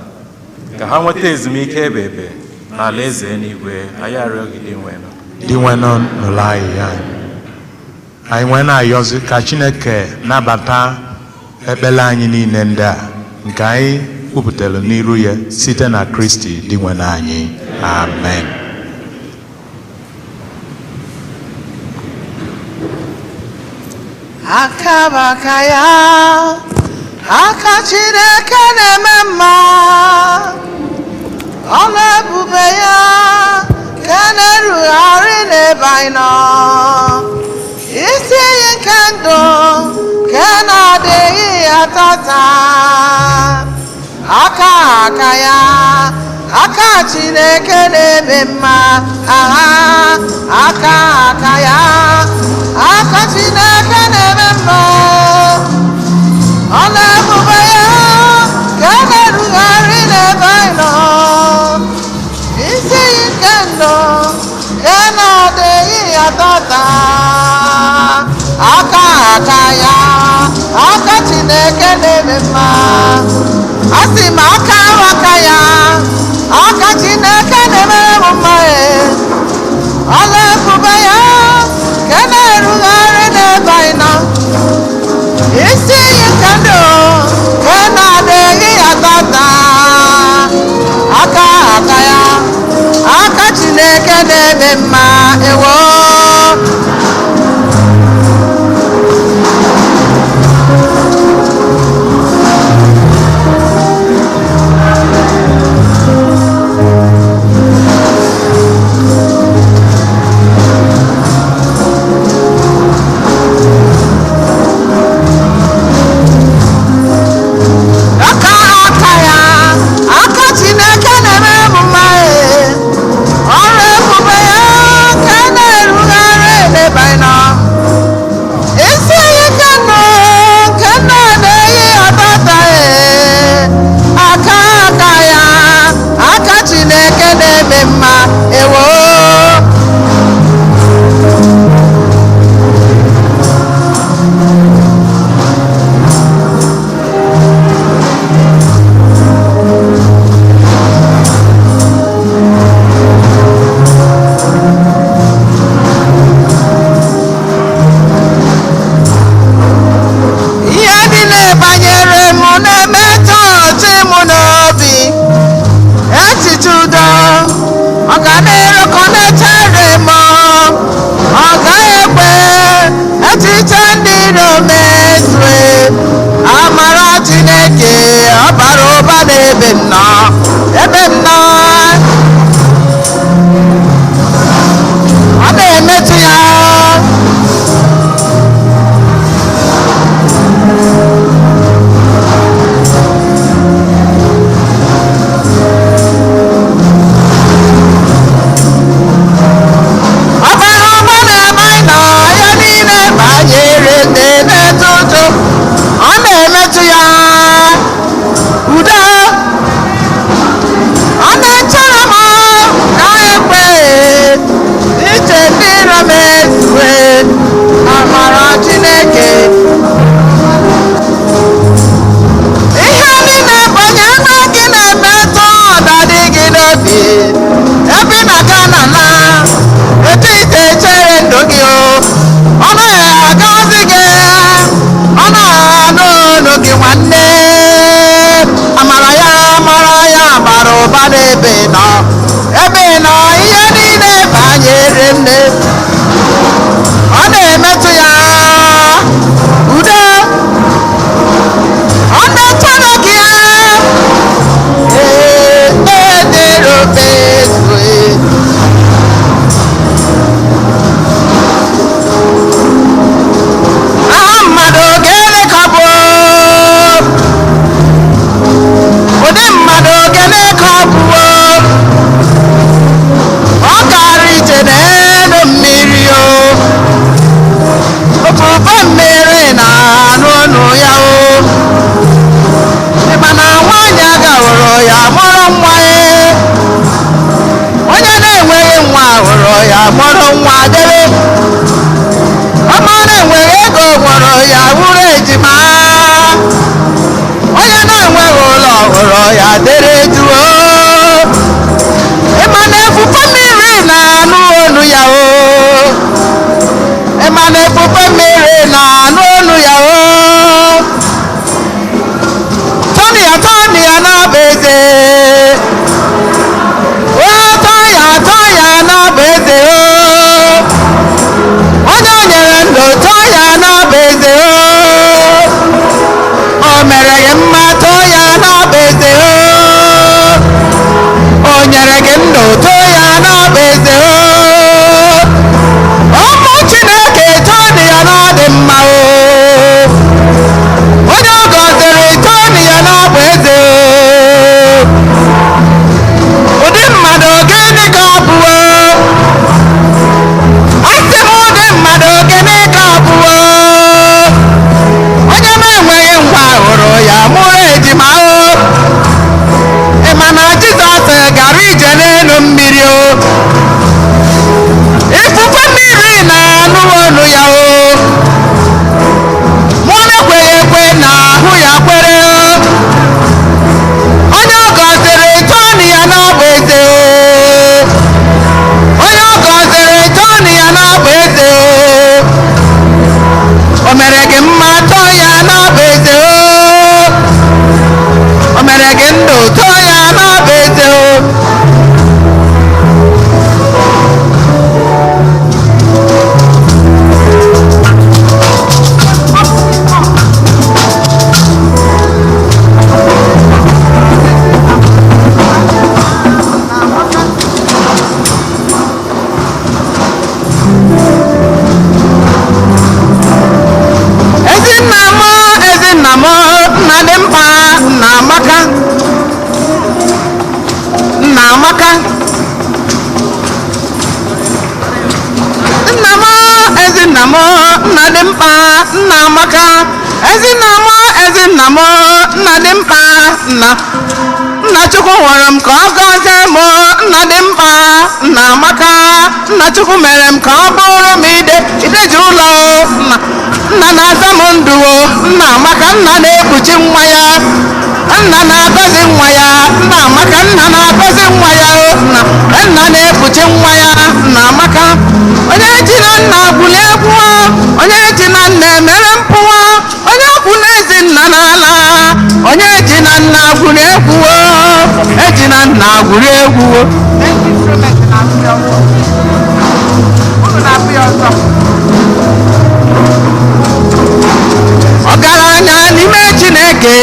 ka ha nweta ezumike ebe ebe n'ala eze eluigwe. Anyị arịọ gị, Dinwenụ. Dinwenụ, nụrụ ayịyọ anyị. Anyị nwee na-ayọzi ka Chineke nabata ekpere anyị niile ndị a nke anyị kwupụtara n'iru ya site na Kristi Dinwenụ anyị. Amen. Aka bụ aka ya, aka Chineke na-eme mma, ọlụ ebube ya ka na-erugharị n'ebe anyị nọ, isi iyi nke ndụ nke na-adịghị ya tata. Aka aka ya, aka Chineke na-eme mma. Aha, aka aka ya, aka Chineke na-eme mma, ọlụ ebube ya ka na-erugharị n'ebe anyị nọ, isi iyi nke ndụ nke na-adịghị ya tata. Aka aka ya, aka Chineke na-eme mma. Asị m, aka aka ya, aka Chineke na-emere m mma. E ọlụ ebube ya nke na-erugharị n'ebe anyị nọ, isi iyi nke ndụ nke na-adịghị ya tata. Aka aka ya, aka Chineke na-eme mma. Ewo! Aka aka ya, aka Chineke na-eme m mma. E ọrụ ebube ya ka na-erugharị n'ebe anyị nọ, isi iyi nke ndụ nke na-adịghị atata. E aka aka ya, aka Chineke na-eme mma. Ewo! Ihe niile banyere m na-emetụ ọchị m n'obi, echiche udo ọ ga na-erukọ na-echere m, ọ gaghị ekwe echiche ndị iro mezue. Amara Chineke ọ bara ụba n'ebe m nọ, ebe m nọ. Ọ na-emetụ ya. Ọbara ọma na-eme anyị na ya niile banyere ndị na-eto ụtọ. mkpụrụ obi ebe ị na-aga na na etu ite chere ndụ gị o ọ naghị agọzi gị ọ na-anụ ọnụ gị nwanne amara ya mara ya bara ụba n'ebe ị nọ ebe ị nọ ihe niile banyere nne ọ na-emetụ ya udo ọ na-echere gị ee edere ofe aha mmadụ gịnị ka ọ bụ ụdị mmadụ gịnị ka ọ bụ ọ gara ije n'elu mmiri o ofufe mmiri na-anụ ọnụ ya o ịma na nwaanyị agahụrụ ya mụrụ nwa ya onye na-enweghị nwa hụrụ ya mụrụ nwa debe ọma na-enweghị ego gwọrọ ya wuru ejima onye na-enweghị ụlọ hụrụ ya dere duo ịma na efufe mmiri na-anụ olu ya o ịma na efufe mmiri na-anụ olu ya o tọnụ ya tọnụ ya n'ọba eze o tọ ya tọ ya n'ọba eze o onye o nyere ndụ tọọ ya n'ọba eze o o mere gị mma tọọ ya n'ọba eze o o nyere gị ndụ tọọ ya n'ọba eze o ụmụ Chineke tọọ ya n'ọdị mma o onye ọ gọziri tọọ ya n'ọba eze o ụdị mmadụ gịnị ka ọ bụ o asị m ụdị mmadụ gịnị ka ọ bụ o? Onye na-enweghị ngwa hụrụ ya mụrụ ejima o ị ma na Jizọs gara ije n'elu mmiri o ifufe mmiri na-anụ olu ya o mụ na-ekweghị ekwe na ahụ ya kwere o onye ọ gọziri tọọnụ ya n'ọbụ eze o onye ọ gọziri tọọnụ ya n'ọbụ eze o o mere gị mma tọọ ya n'ọbụ eze o o mere gị ndụ tọọ ya n'ọbụ eze o Ezinna m ezinna m nna dị mkpa nna amaka nna amaka nna m ezinna m nna dị mkpa nna amaka ezinna m ezinna m nna dị mkpa nna nna chukwu hụrụ m ka ọ gọzie m nna dị mkpa nna amaka nna chukwu mere m ka ọ bụrụ m ide ideji ụlọ nna nna na-aza m ndụ o nna amaka nna na-ekpuchi nwa ya nna na-agọzi nwa ya nna amaka nna na-agọzi nwa ya o nna nna na-ekpuchi nwa ya nna amaka onye ji na nna gwuli egwu onye ji na nna emere mpụwa onye kwu na-ezi nna n'ala onye ji na nna gwuri egwu o eji na nna gwuri egwu o ọgaranya n'ime Chineke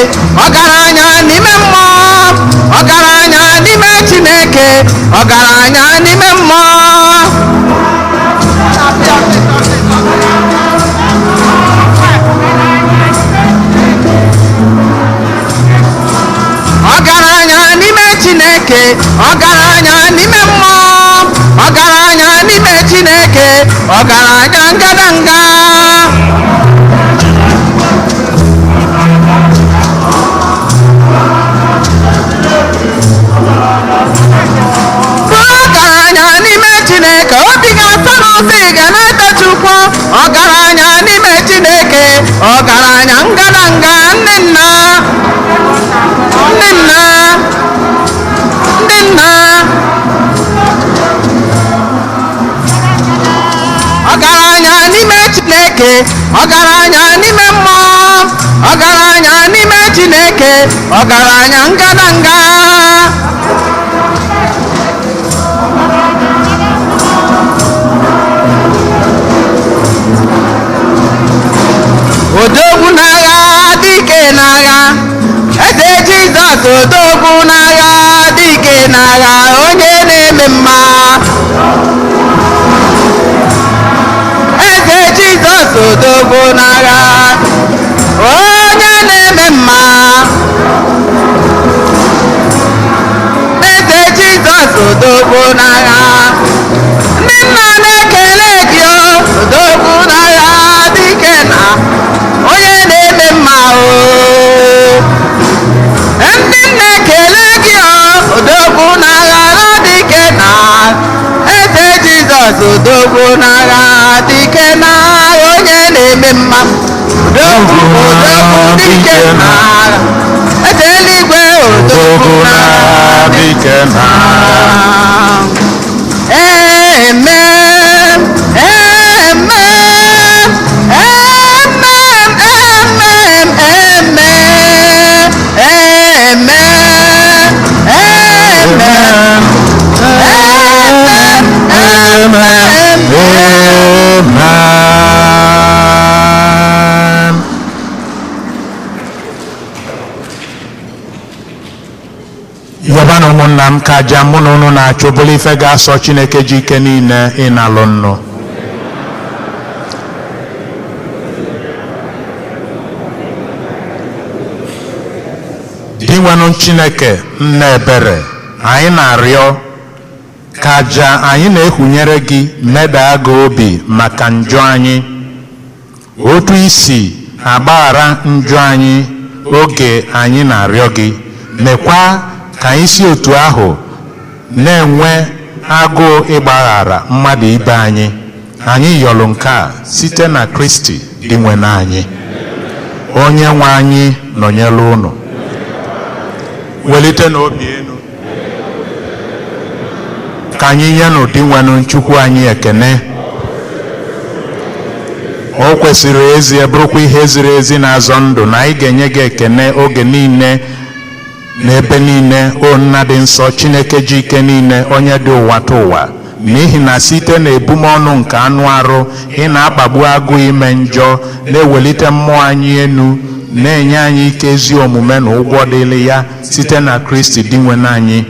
ọgaranya n'ime mmụọ ọgaranya n'ime Chineke ọgaranya n'ime mmụọ ọgaranya n'ime Chineke ọgaranya n'ime mmụọ ọgaranya n'ime Chineke ọgaranya ngadanga bụrụ ọgaranya n'ime Chineke obi ga-atọ n'ụzọ ị ga na-eto Chukwu ọgaranya n'ime Chineke ọgaranya ngadanga ndị nna ndị nna ndị nna Chineke, ọgaranya n'ime mmụọ, ọgaranya n'ime Chineke, ọgaranya ngadanga. Odogwu n'agha, dike n'agha, eze Jizọs, odogwu n'agha, dike n'agha, onye na-eme mma. Eze Jizọs, odogwu n'agha, onye na-eme mma. Eze Jizọs, odogwu n'agha, ndị nna na-ekele gị o, odogwu n'agha, dike na onye na-eme mma o. Ndị nna ekele gị o, odogwu n'agha na dike na eze Jizọs, odogwu n'agha, dike na onye na-eme mma. Odogwu, odogwu, dike na eze eluigwe, odogwu n'agha, dike na. Amen. Amen. Amen. Amen. Amen. Amen. Amen. Amen. Amen. Amen. Yọbanụ ụmụnna m, ka aja mụ na unu na-achụ bụrụ ife ga-asọ Chineke ji ike niile ịnalụ nnụ. Dinwenụ Chineke nna ebere, anyị na-arịọ ka aja anyị na-ehunyere gị medaa gị obi maka njọ anyị, otu isi agbaghara njọ anyị oge anyị na-arịọ gị, mekwa ka anyị si otu ahụ na-enwe agụụ ịgbaghara mmadụ ibe anyị. Anyị yọrọ nke a site na Kristi Dinwenụ anyị. Onye nwe anyị nọnyere unu. Welite n'obi elu ka anyị nye n'Dinwenụ Chukwu anyị ekene. O kwesịrị ezie, bụrụkwa ihe ziri ezi na-azọ ndụ, na anyị ga-enye gị ekene oge niile n'ebe niile, o Nna dị nsọ, Chineke ji ike niile, onye dị ụwa ta ụwa, n'ihi na site na ebumọnụ nke anụ arụ ị na-akpagbu agụụ ime njọ, na-ewelite mmụọ anyị enu, na-enye anyị ike ezi omume na ụgwọ dịrị ya, site na Kristi Dinwenụ anyị,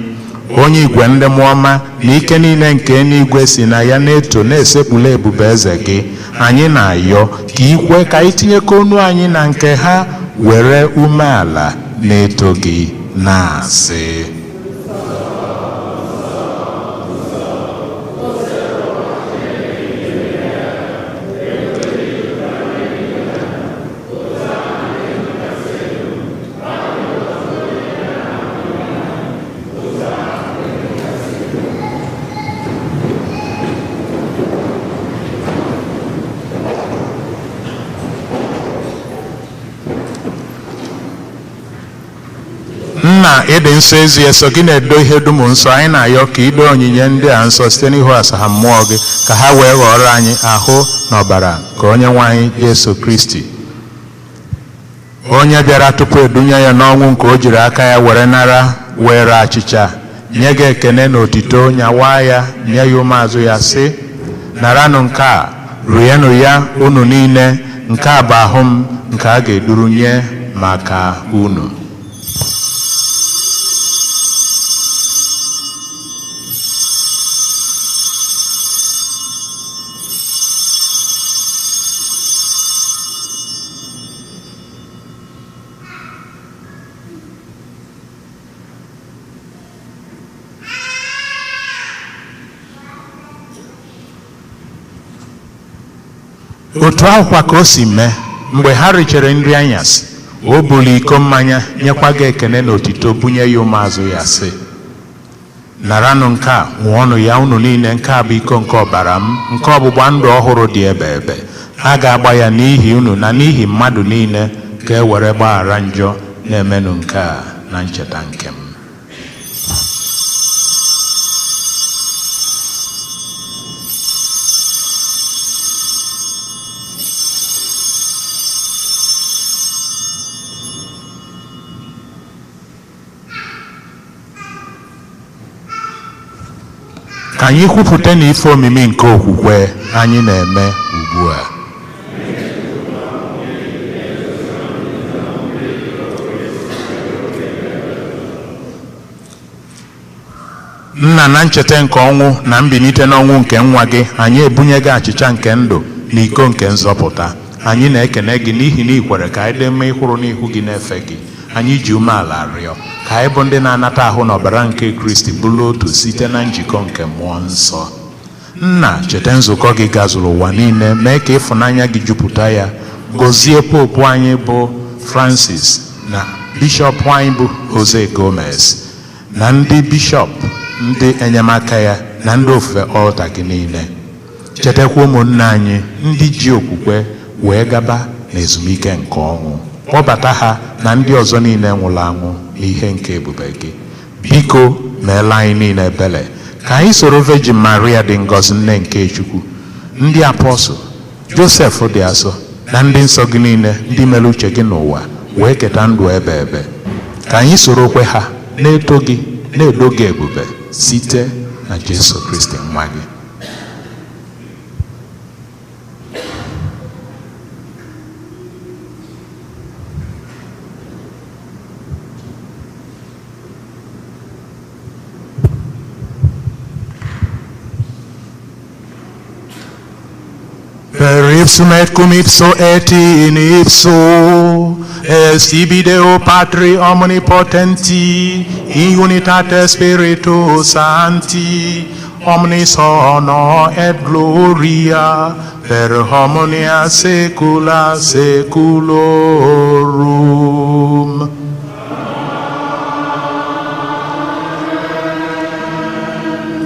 onye igwe ndị mmụọ ọma na ike niile nke eluigwe si na ya na-eto na-esekpulu ebube eze gị. Anyị na-ayọ ka ikwe ka anyị tinyekọ onu anyị na nke ha, were umeala na-eto gị na-asị: Nna, ịdị nsọ ezie, so gị na-edo ihe dum nsọ. Anyị na-ayọ ka ido onyinye ndị a nsọ site n'ihu asaha mmụọ gị, ka ha wee ghọrọ anyị ahụ na ọbara ka onye nwe anyị Jesu Kristi, onye bịara tupu edunye ya n'ọnwụ nke o jiri aka ya were nara, were achịcha nye gị ekene na otito, nyawa ya, nye ya ụmụazụ ya, sị: "Naranụ nke a, rienụ ya unu niile. Nke a bụ ahụ m nke a ga-eduru nye maka unu." Otu ahụkwa ka o si mee, mgbe ha richere nri anyasị, o buru iko mmanya, nyekwa gị ekene na otito, bunye ya ụmụazụ ya, sị: "Naranụ nke a, ṅụọnụ ya unu niile. Nke a bụ iko nke ọbara m, nke ọgbụgba ndụ ọhụrụ dị ebe ebe. A ga-agba ya n'ihi unu na n'ihi mmadụ niile, ka e were gbaghara njọ. Na-emenụ nke a na ncheta nke m." Ka anyị kwupụta na ife omimi nke okwukwe anyị na-eme ugbu a. Nna, na ncheta nke ọnwụ na mbilite n'ọnwụ nke nwa gị, anyị ebunye gị achịcha nke ndụ na iko nke nzọpụta. Anyị na-ekene gị n'ihi na ị kwere ka anyị dị mma ịkwụrụ n'ihu gị na-efe gị. Anyị ji umeala rịọ ka anyị bụ ndị na-anata ahụ na ọbara nke Kristi bụrụ otu site na njikọ nke mmụọ nsọ. Nna, cheta nzukọ gị gazuru ụwa niile, mee ka ịfụnanya gị jupụta ya. Gọzie popu anyị bụ Francis na bishọp anyị bụ Jose Gomez na ndị bishọp, ndị enyemaka ya na ndị ofufe ọlta gị niile. Chetakwa ụmụnne anyị ndị ji okwukwe wee gaba na ezumike nke ọnwụ, kpọbata ha na ndị ọzọ niile nwụrụ anwụ n'ihe nke ebube gị. Biko meela anyị niile ebere, ka anyị soro Virgin Maria dị ngọzi, nne nke Chukwu, ndị apọstụl, Josef dị asọ na ndị nsọ gị niile ndị mere uche gị n'ụwa wee keta ndụ ebe ebe. Ka anyị soro kwe ha na-eto gị, na-edo gị ebube site na Jesu Kristi nwa gị. Per ipsum et cum ipso et in ipso, est ibi Deo Patri omnipotenti, in unitate Spiritus Sancti, omnis honor et gloria, per omnia saecula saeculorum.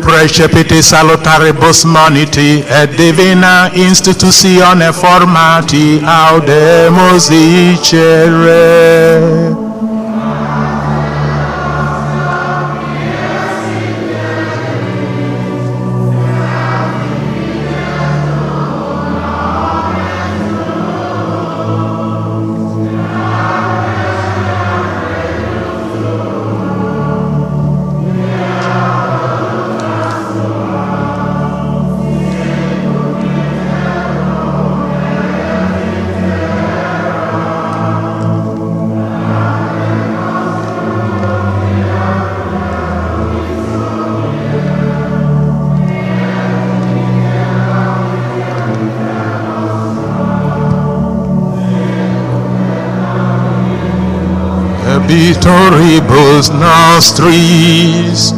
Precepite salutaribus moniti et divina institutione formati audemus dicere. Vitoribus nostris,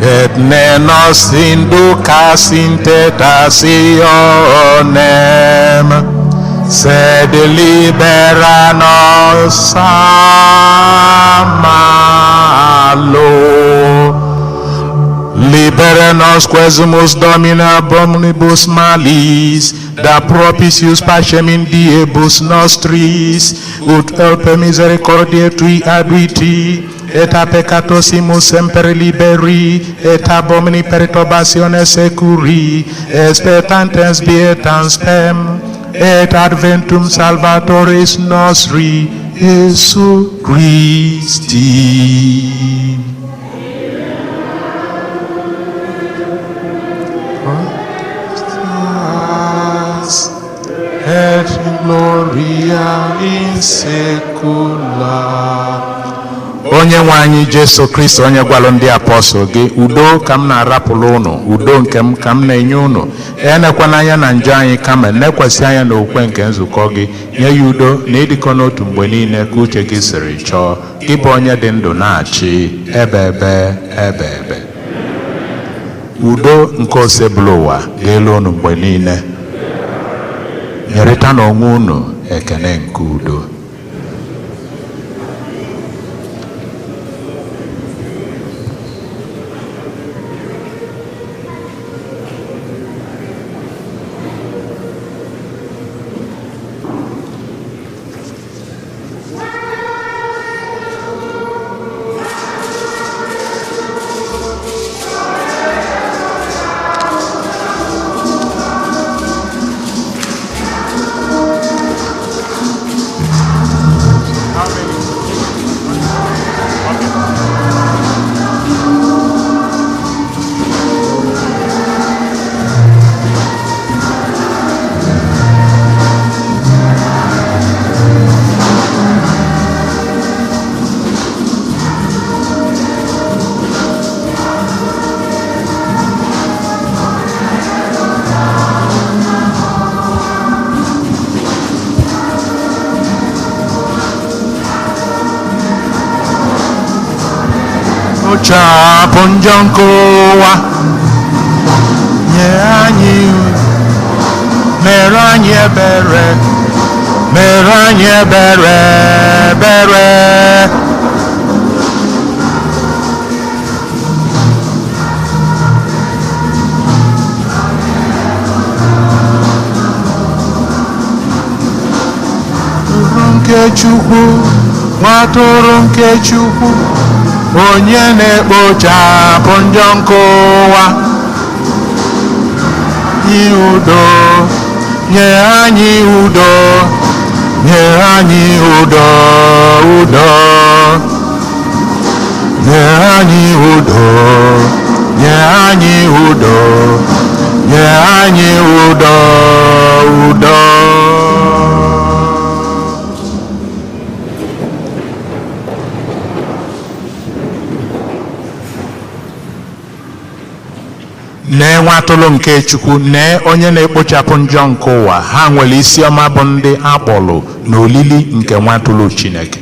et ne nos inducas in tentationem, sed libera nos a malo. Libera nos quesumus Domine ab omnibus malis, da propitius pacem in diebus nostris, ut helpe misericordiae tui aduiti, et a peccato simus semper liberi, et ab omni perturbatione securi, expectantes beatans spem, et adventum Salvatoris nostri, Jesu Christi. Et in gloria in saecula. Onye nwe anyị Jesu Kristi, onye gwalụ ndị apọstụl gị, udo ka m na-arapụrụ ụnụ, udo nke m ka m na-enye ụnụ, enekwana anya na njọ anyị, kama nekwasị anya na okwukwe nke nzukọ gị, nye ya udo na ịdịkọ n'otu mgbe niile ka uche gị siri chọọ, gị bụ onye dị ndụ na-achị ebe ebe ebe ebe. Udo nke osebụla ụwa ga-elu ụnụ mgbe niile. Nyerịta n'onwe unu ekene nke udo. Kpochapụ njọ nke ụwa, nye anyị, mere anyị ebere, mere anyị ebere, ebere. Nke Chukwu, nwatụrụ nke Chukwu, onye na-ekpochapụ njọ nke ụwa, nye udo, nye anyị udo, nye anyị udo, udo, nye anyị udo, nye anyị udo, nye anyị udo, udo. Nee nwa atụrụ nke Chukwu, nee onye na-ekpochapụ njọ nke ụwa. Ha nwere isi ọma bụ ndị akpọrọ n'olili nke nwa atụrụ Chineke.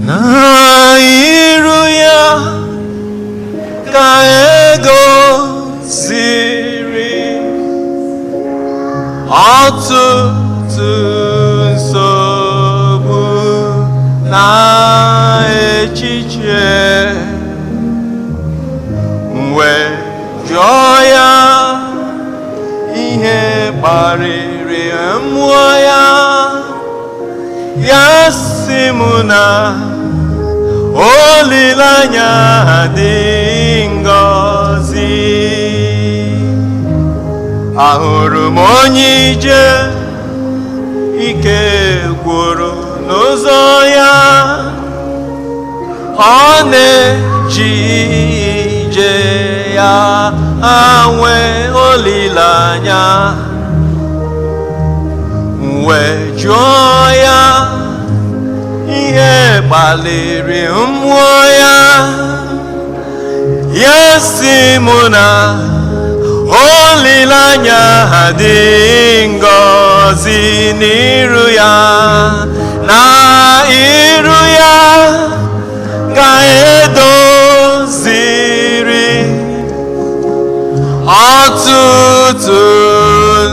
Na iru ya ka egosiri ọtụtụ nsogbu na echiche, wee jụọ ya ihe kparịrị mmụọ ya, ya sị m na olileanya dị ngọzi. Ahụrụ m onye ije ike gwụrụ n'ụzọ ya, ọ na-eji ije ya anwe olileanya, wee jụọ ya ihe kpaliri mmụọ ya, ya sị m na olileanya dị ngọzi n'iru ya, na iru ya ga-edoziri ọtụtụ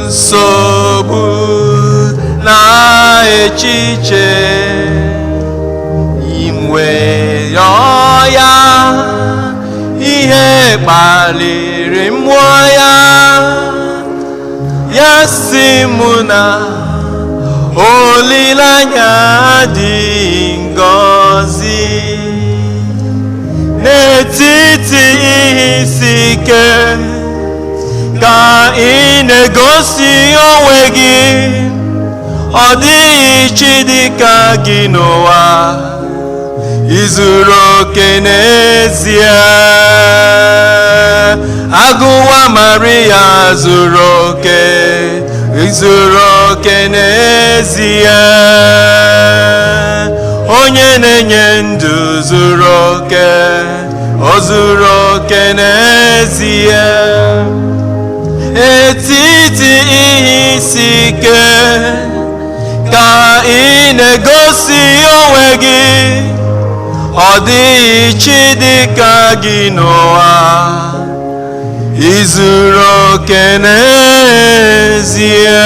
nsogbu na echiche, inwe ya ihe kpaliri mmụọ ya, ya sị m na olileanya dị ngọzi. N'etiti ihe isi ike ka ị na-egosi onwe gị, ọ dịghị chi dị ka gị n'ụwa, izuru oke n'ezie. Agụwa Maria zuru oke, izuru oke n'ezie. Onye na-enye ndụ zuru oke, o zuru oke n'ezie. Etiti ihe isi ike ka ị na-egosi onwe gị, ọ dịghị chi dị ka gị n'ụwa, izuru oke n'ezie.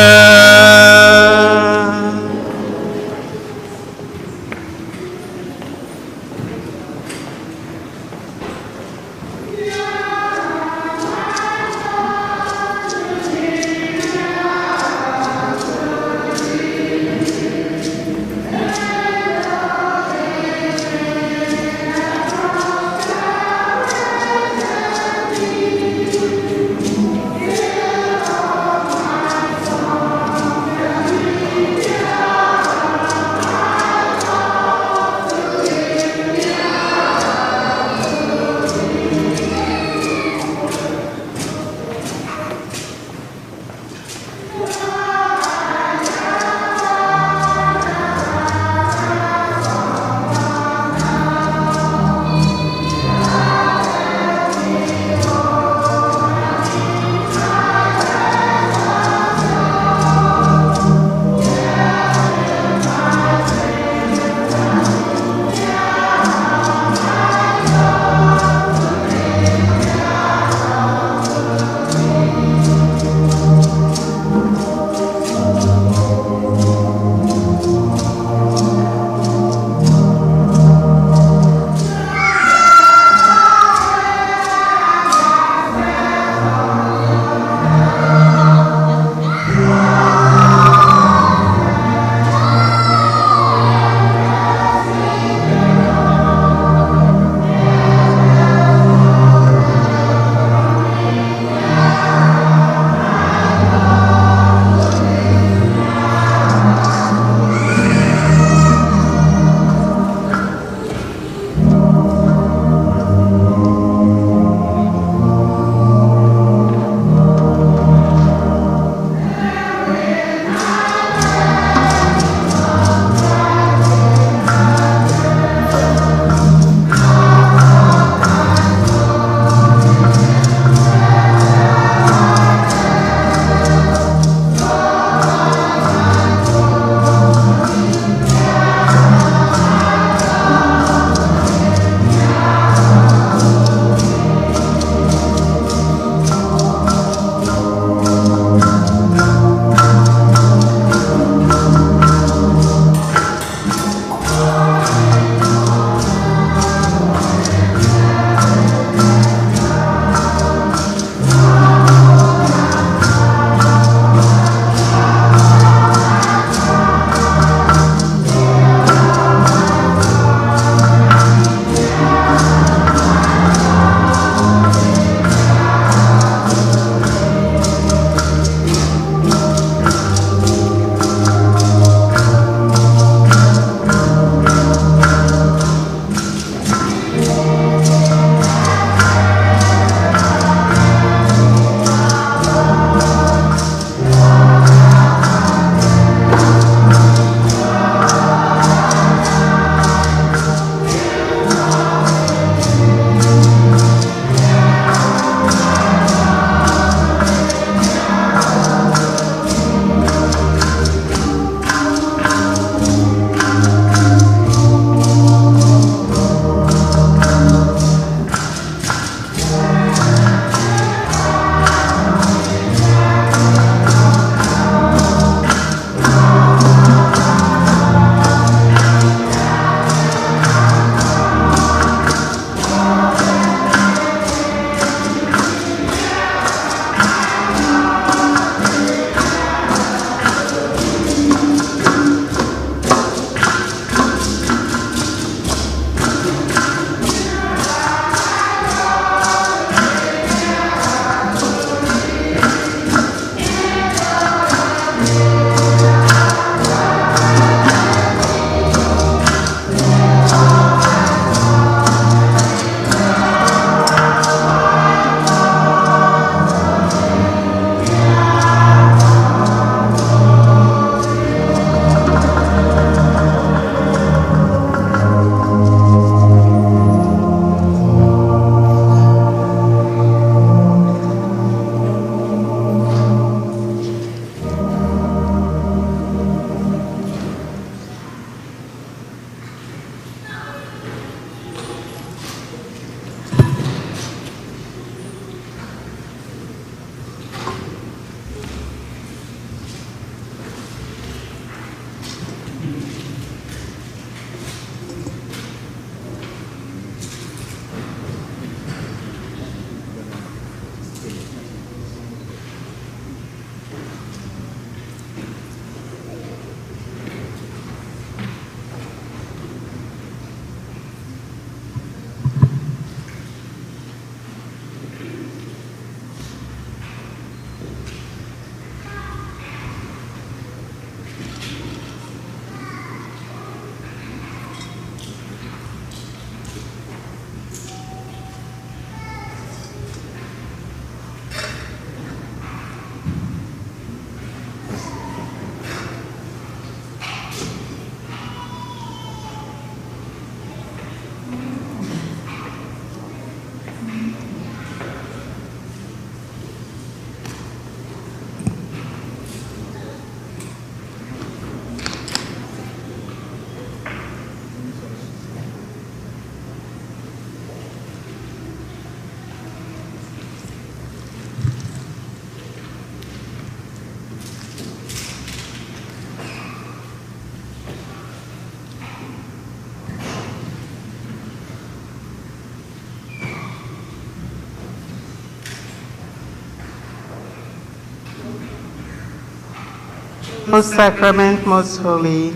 O sacrament most holy,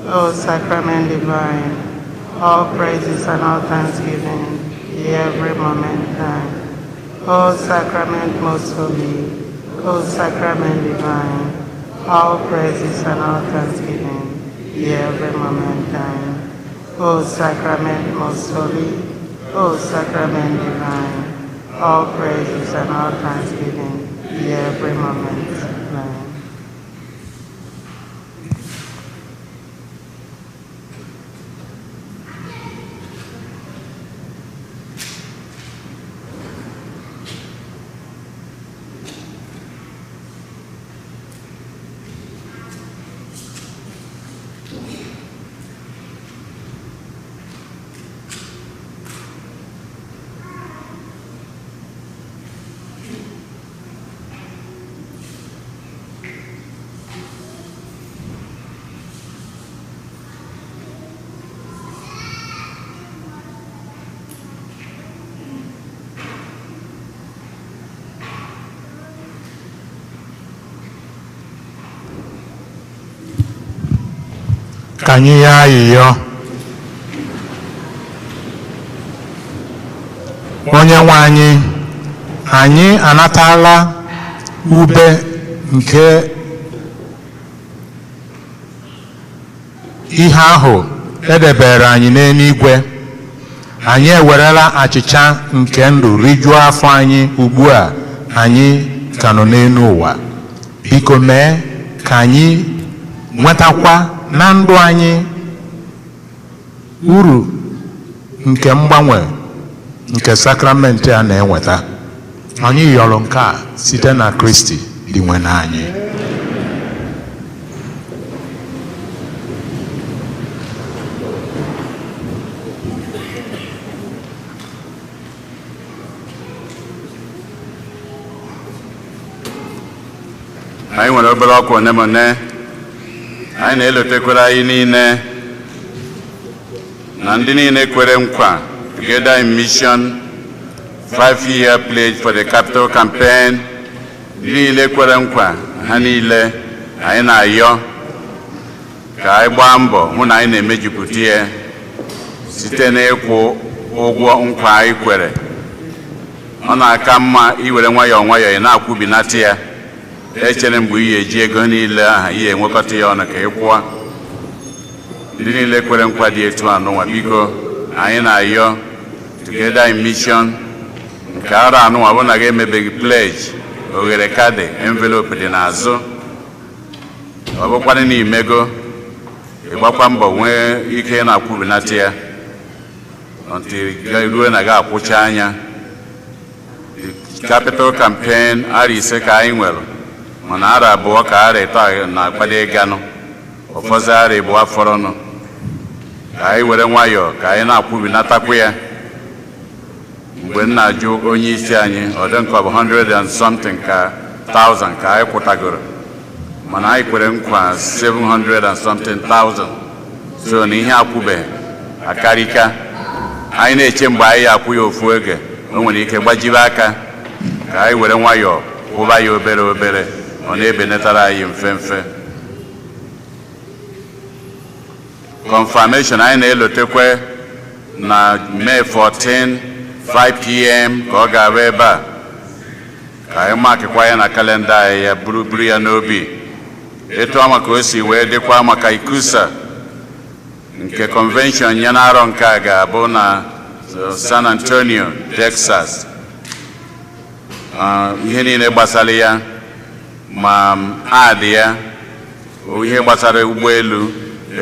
O sacrament divine, all praises and all thanksgiving be every moment thine. O sacrament most holy, O sacrament divine, all praises and all thanksgiving be every moment thine. O sacrament most holy, O sacrament divine, all praises and all thanksgiving be every moment thine. Ka anyị yọọ ayịyọ. Onye nwe anyị, anyị anatala ube nke ihe ahụ edebere anyị n'eluigwe. Anyị ewerela achịcha nke ndụ rijuo afọ anyị ugbu a anyị ka nọ n'elu ụwa. Biko mee ka anyị nwetakwa na ndụ anyị uru nke mgbanwe nke sakramenti a na-enweta. Anyị yọrọ nke a site na Kristi Dinwenụ anyị. Anyị nwere obere ọkwa one ma one. Anyị na-elotekwara anyị niile na ndị niile kwere nkwa Together in Mission 5-year pledge for the capital campaign, ndị niile kwere nkwa ha niile, anyị na-ayọ ka anyị gbaa mbọ hụ na anyị na-emejupụta ya site n'ịkwụ ụgwọ nkwa anyị kwere. Ọ na-aka mma iwere nwayọọ nwayọọ ị na-akwụbinata ya, echere mgbe ị ga-eji ego niile aha ihe enwekọta ya ọnụ ka ị kwụọ. Ndị niile kwere nkwa dị etu a n'ụwa, biko, anyị na-ayọ Together in Mission nke arọ anụnwa bụ na gị emebeghị pledge, oghere kaadị envelope dị n'azụ. Ọ bụkwanụ na imego, ịgbakwa mbọ nwee ike ị na-akwụbinata ya until ruo na gị akwụcha anya. Capital campaign arọ 5 ka anyị nwere, mana arọ 2 ka arọ 3 na-akwado ịganụ, ụfọdụ arọ 2 fọrọnụ. Ka anyị were nwayọọ ka anyị na-akwụbinatakwu ya. Mgbe m na-ajụ onye isi anyị, ọ dị nke ọ bụ 100 and something ka thousand ka anyị kwụtagoro, mana anyị kwere nkwa 700 and something thousand, so na ihe akwụbeghị akarịka. Anyị na-eche mgbe anyị akwụ ya ofu oge, o nwere ike gbajibe aka. Ka anyị were nwayọọ kwụba ya obere obere, ọ na-ebenatara anyị mfe mfe. Confirmation, anyị na-elotekwe na May 14, 5 p.m. ka ọ ga-abụ ebe a. Ka anyị makịkwa ya na kalenda anyị, ya buru buru ya n'obi. Etu ama ka o si wee dịkwa maka ICCUSA nke convention ya na-arọ nke a ga-abụ na San Antonio, Texas. Ihe niile gbasara ya, ma adị ya, ihe gbasara ụgbọelu,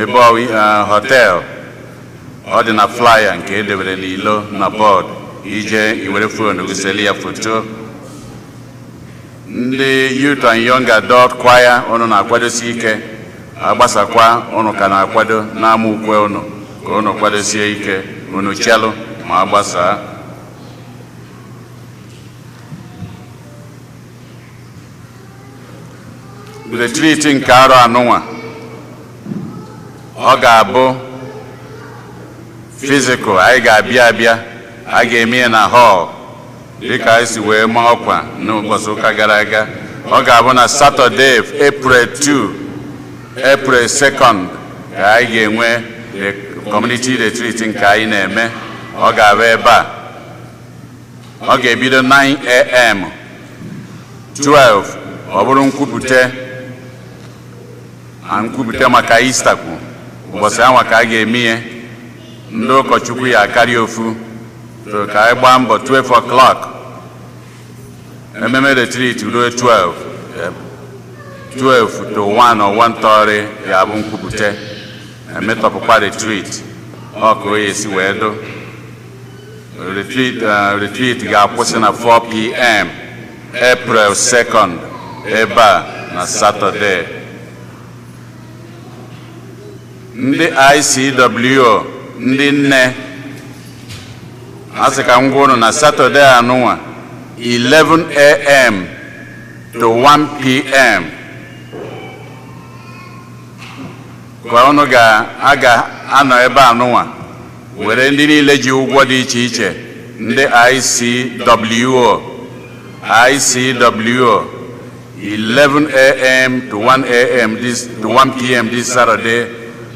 ebe hotel, ọ dị na flyer nke edebere n'ilo na bọọdụ. Ije iwere phone goseli ya foto. Ndị youth and young adult choir, unu na-akwadosi ike. Agbasakwa, unu ka na-akwado n'ama ukwe unu, ka unu kwadosie ike, unu chelụ ma agbasaa. Retreat nke arọ anụnwa, ọ ga-abụ physical. Anyị ga-abịa abịa, a ga-eme ya na hall dịka anyị si wee maa ọkwa n'ụbọchị ụka gara aga. Ọ ga-abụ na Saturday, April 2. April 2nd ka anyị ga-enwe the community retreat nke anyị na-eme. Ọ ga-abụ ebe a. Ọ ga-ebido 9 a.m., 12 ọ bụrụ nkwupụta na nkwupụta maka Ista kwu. Ụbọchị anwa ka a ga-eme ihe ndị ụkọchukwu ya akarị ofu, so ka anyị gbaa mbọ. 12 o'clock ememe retreat ruo 12, 12 to 1 or 1:30 ya bụ nkwupụta, emetọpụkwa retreat. Ọ ka o esi wee do retreat. Retreat ga-akwụsị na 4 p.m., April 2nd, ebe a na Saturday. Ndị ICWO, ndị nne, a sị ka m gwa unu na Saturday anụnwa, 11 a.m. to 1 p.m., ka unu ga-anọ ebe anụnwa were ndị niile ji ụgwọ dị iche iche. Ndị ICWO, ICWO, 11 a.m. to 1 a.m. this to 1 p.m. this Saturday.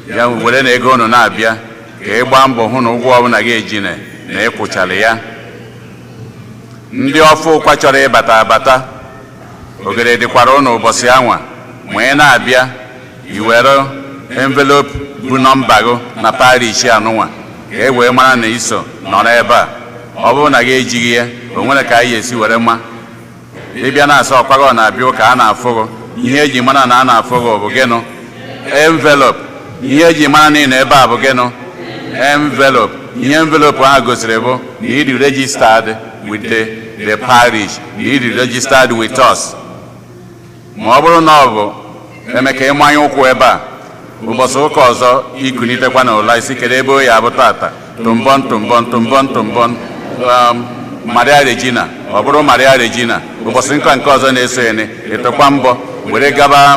Ya were na ego unu na-abịa ka ị gbaa mbọ hụ na ụgwọ ọbụla gị ejine na ịkwụchara ya. Ndị ọfụ ụkwa chọrọ ịbata abata, ogere dịkwara ụnụ ụbọchị anwa. Ma ị na-abịa, i were envelope bụ nọmba gị na parish anụnwa ka e wee mara na iso nọrọ ebe a. Ọ bụrụ na gị ejighị ya, o nwere ka anyị esi were ma ịbịa na-asa ọkwago ọ na-abịa ụka a na-afụghụ. Ihe eji mara na a na-afụghụ bụ gịnụ? Envelope. Ihe eji mara na ị nọ ebe a bụ gịnụ? Envelope. Ihe envelope ahụ gosiri bụ na ị dị registered with the parish, na ị dị registered with us. Ma ọ bụrụ na ọ bụ eme ka ịmanye ụkwụ ebe a ụbọchị ụka ọzọ, ikunitekwa na ụla isi, kedu ebe o ya abụ tata? Tụmbọn tụmbọn tụmbọn tụmbọn, Maria Regina. Ọ bụrụ Maria Regina, ụbọchị nka nke ọzọ na-eso ene, ịtụkwa mbọ were gaba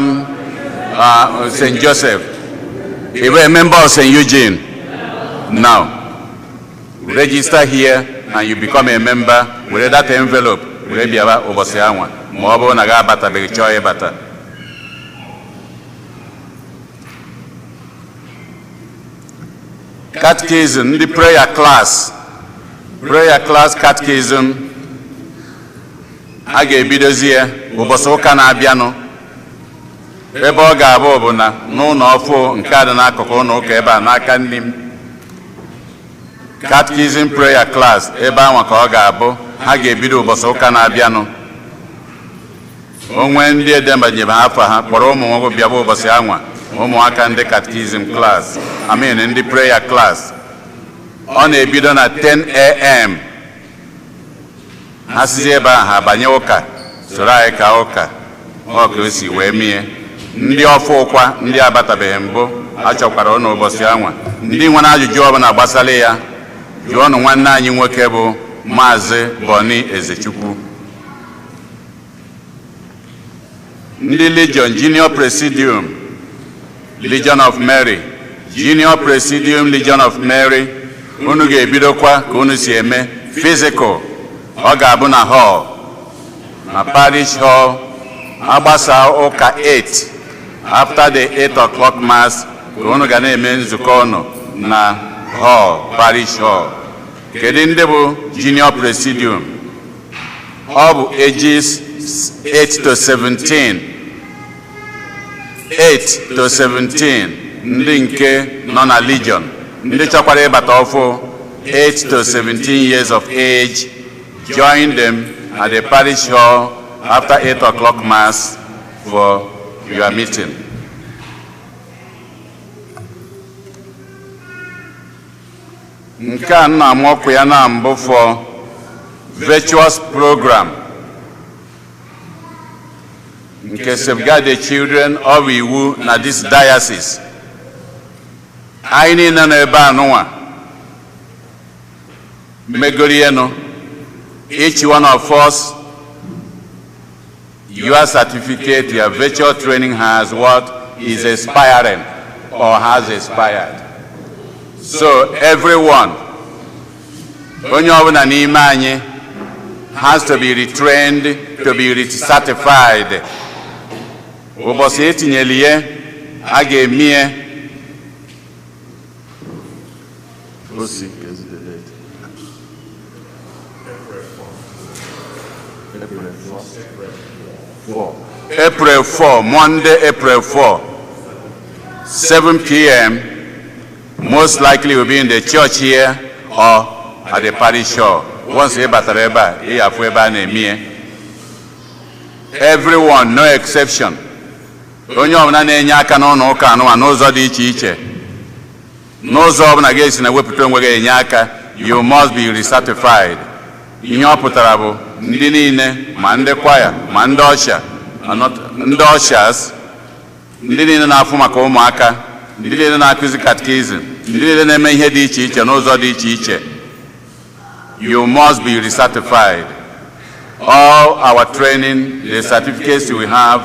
St. Joseph. Ị bụ a member of St. Eugene now, register here and you become a member. Were that envelope were bịaba ụbọchị anwa, ma ọ bụrụ na gị abatabeghị, chọọ ịbata. Catechism, ndị prayer class, prayer class catechism a ga-ebidozi ya ụbọchị ụka na-abịanụ. Ebe ọ ga-abụ bụ na n'ụlọ ọfụ nke a dị n'akụkụ ụlọ ụka ebe a n'aka nne m. Catechism prayer class, ebe ahụ ka ọ ga-abụ. Ha ga-ebido ụbọchị ụka na-abịanụ. Onwe ndị edebanyebe afọ ha, kpọrọ ụmụ nwoke bịaba ụbọchị anwa. Ụmụaka ndị catechism class, I mean ndị prayer class, ọ na-ebido na 10 a.m. Ha sizi ebe ahụ ha banye ụka, soro anyị ka ụka. Ọ ka o si wee mie. Ndị ọfụ ụkwa, ndị abatabeghị mbụ, achọkwara ụnụ ụbọchị anwa. Ndị nwere ajụjụ ọbụla gbasara ya, jụọnụ nwanne anyị nwoke bụ Maazị Boni Ezechukwu. Ndị Legion Junior Presidium, Legion of Mary, Junior Presidium, Legion of Mary, unu ga-ebidokwa ka unu si eme physical. Ọ ga-abụ na hall, na parish hall, agbasa ụka 8, after the 8 o'clock mass, ka unu ga na-eme nzukọ unu na hall, parish hall. Kedu ndị bụ Junior Presidium? Ọ bụ ages 8 to 17, 8 to 17, ndị nke nọ na Legion, ndị chọkwara ịbata ọfụ, 8 to 17 years of age, join them at the parish hall after 8 o'clock mass for your meeting. Nke a nna m ọkụ ya na mbụ for virtuous program nke Safeguard the Children of iwu na this diocese. Anyị niile nọ ebe a nụnwa megorienụ. Each one of us, your certificate, your virtual training has what is expiring or has expired. So everyone, onye ọbụla n'ime anyị has to be retrained to be recertified. Ụbọchị etinyere ihe a ga-emie osi. April 4, Monday, April 4, 7 p.m. Most likely will be in the church here or at the parish hall. Once ị batara ebe a, ị ga-afụ ebe a na-eme. Everyone, no exception. Onye ọbụla na-enye aka n'ụlọ ụka anụwa n'ụzọ dị iche iche, n'ụzọ ọbụla ga-esi na wepụta onwe gị enye aka, you must be recertified. Ihe ọ pụtara bụ ndị niile, ma ndị kwaya, ma ndị usher, ndị ushers, ndị niile na-afụ maka ụmụaka, ndị niile na-akụzi catechism, ndị niile na-eme ihe dị iche iche n'ụzọ dị iche iche, you must be recertified. All our training, the certificates we have,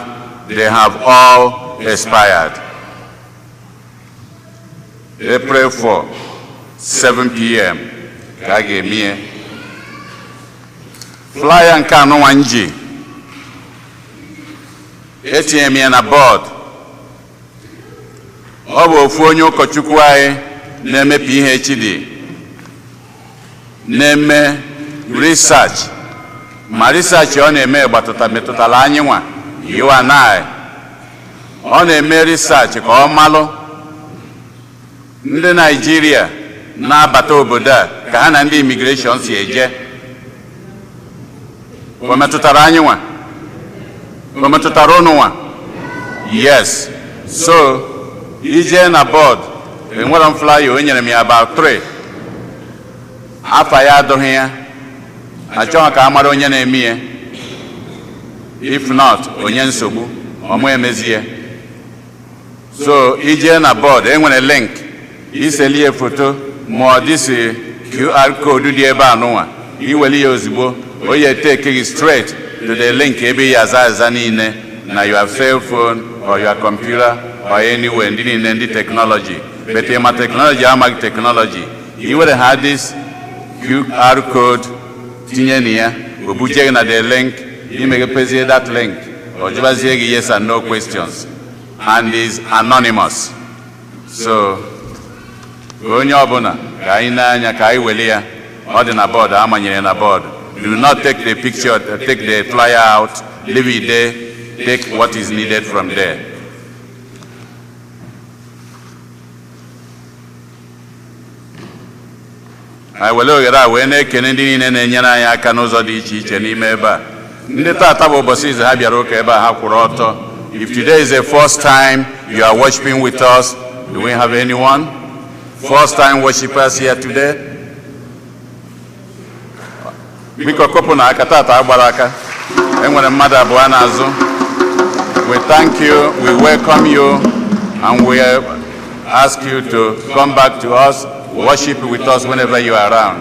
they have all expired. April 4, 7 p.m. ka a ga-eme. Flyer nke anụnwa nji etinye m ya na board. Ọ bụ ofu onye ụkọchukwu anyị na-eme PhD, na-eme research, ma research ọ na-eme gbatụta metụtara anyị nwa, you and I. Ọ na-eme research ka ọ malụ ndị Naijiria na-abata obodo a, ka ha na ndị immigration si eje. O metụtara anyị nwa, o metụtara ụnụ nwa. Yes, so ije na board, enwere m flyer o nyere m ya, about three. Afa ya adụghị ya, achọghị ka a mara onye na-eme ya. If not, onye nsogbu ọmụ emezie. So ije na board, enwere link, iselie foto ma ọ dịsi QR code dị ebe a nụnwa, iweli ya ozugbo, o ya take gị straight to the link ebe ya aza aza niile na your cell phone or your computer or anywhere. Ndị niile ndị technology, but ma technology amaghị technology, iwere ha this QR code tinye na ya, o buje gị na the link. Imegepezie that link, ọ jụbazie gị yes and no questions, and is anonymous. So onye ọbụla, ka anyị na-anya ka anyị weli ya. Ọ dị na board, amanyere na board. Do not take the picture, take the flyer out, leave it there. Take what is needed from there. Anyị were oghere a wee na-ekene ndị niile na-enyere anyị aka n'ụzọ dị iche iche n'ime ebe a. Ndị tata bụ ụbọchị izu ha bịara ụka ebe a, ha kwụrụ ọtọ. If today is the first time you are worshiping with us, do we have anyone first time worshipers here today? Biko kụpụ na aka. Tata agbara aka, enwere mmadụ abụọ n'azụ. We thank you, we welcome you, and we ask you to come back to us, worship with us whenever you are around.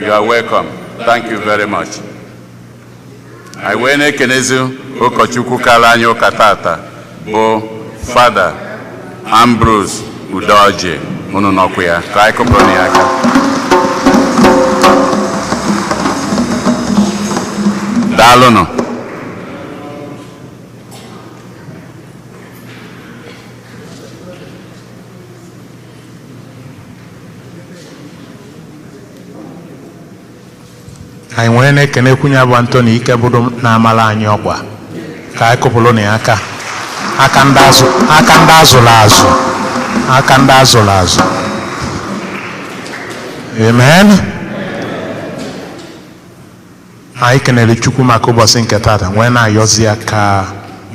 You are welcome. Thank you very much. Anyị wee na-ekenezi ụkọchukwu kara anyị ụka tata, bụ Fada Ambrose Udoji. Unu nọkwa ya, ka anyị kụpụrụ ya aka. Daalụnụ. Anyị nwere na-ekenekwu ya bụ Antoni ike bụrụ na-amara anyị ọkwa, ka anyị kụpụrụ na ya aka. Aka ndị azụ, aka ndị azụrụ azụ, aka ndị azụrụ azụ. Amen. Anyị kenere Chukwu maka ụbọchị nke tata, wee na-ayọzi ya ka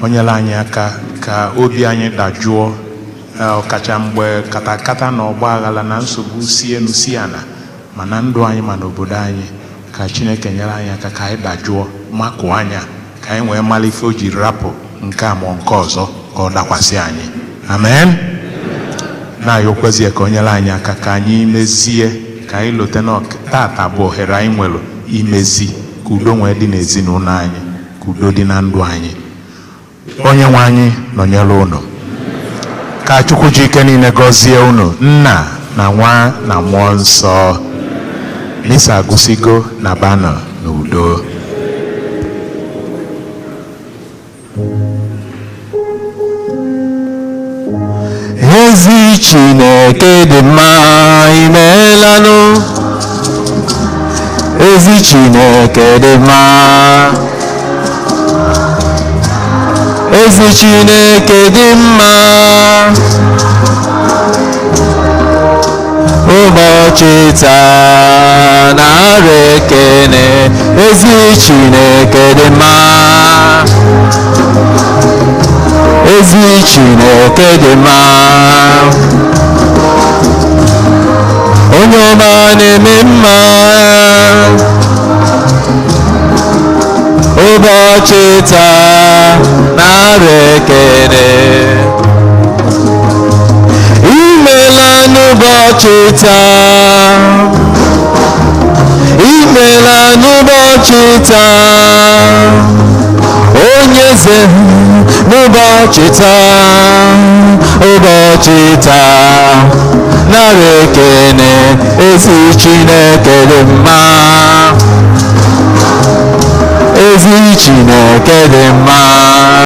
o nyere anyị aka ka obi anyị dajụọ, ọkacha mgbe katakata na ọgba aghara na nsogbu si elu si ana, ma na ndụ anyị ma n'obodo anyị. Ka Chineke nyere anyị aka ka anyị dajụọ, makụọ anya, ka anyị wee mara ife o ji rapụ nke a ma nke ọzọ ka ọ dakwasị anyị. Amen. Na-ayọkwazie ka o nyere anyị aka ka anyị mezie, ka anyị lote na tata bụ ohere anyị nwere imezi, ka udo nwee dị n'ezinụlọ anyị, ka udo dị na ndụ anyị. Onye nwe anyị nọnyere unu. Ka Chukwu ji ike niile gọzie unu, Nna na Nwa na Mmụọ Nsọ. Misa agụsigo na bana n'udo. Ezi Chineke dị mma, imeelanụ. Ezi Chineke dị mma. Ezi Chineke dị mma. Ụbọchị taa nara ekene, ezi Chineke dị mma. Ezi Chineke dị mma. Onye ọma na-eme mma. Ụbọchị taa nara ekene. Imela n'ụbọchị taa. Imela n'ụbọchị taa. Onye eze n'ụbọchị taa. Ụbọchị taa nara ekene, ezi Chineke dị mma. Ezi Chineke dị mma.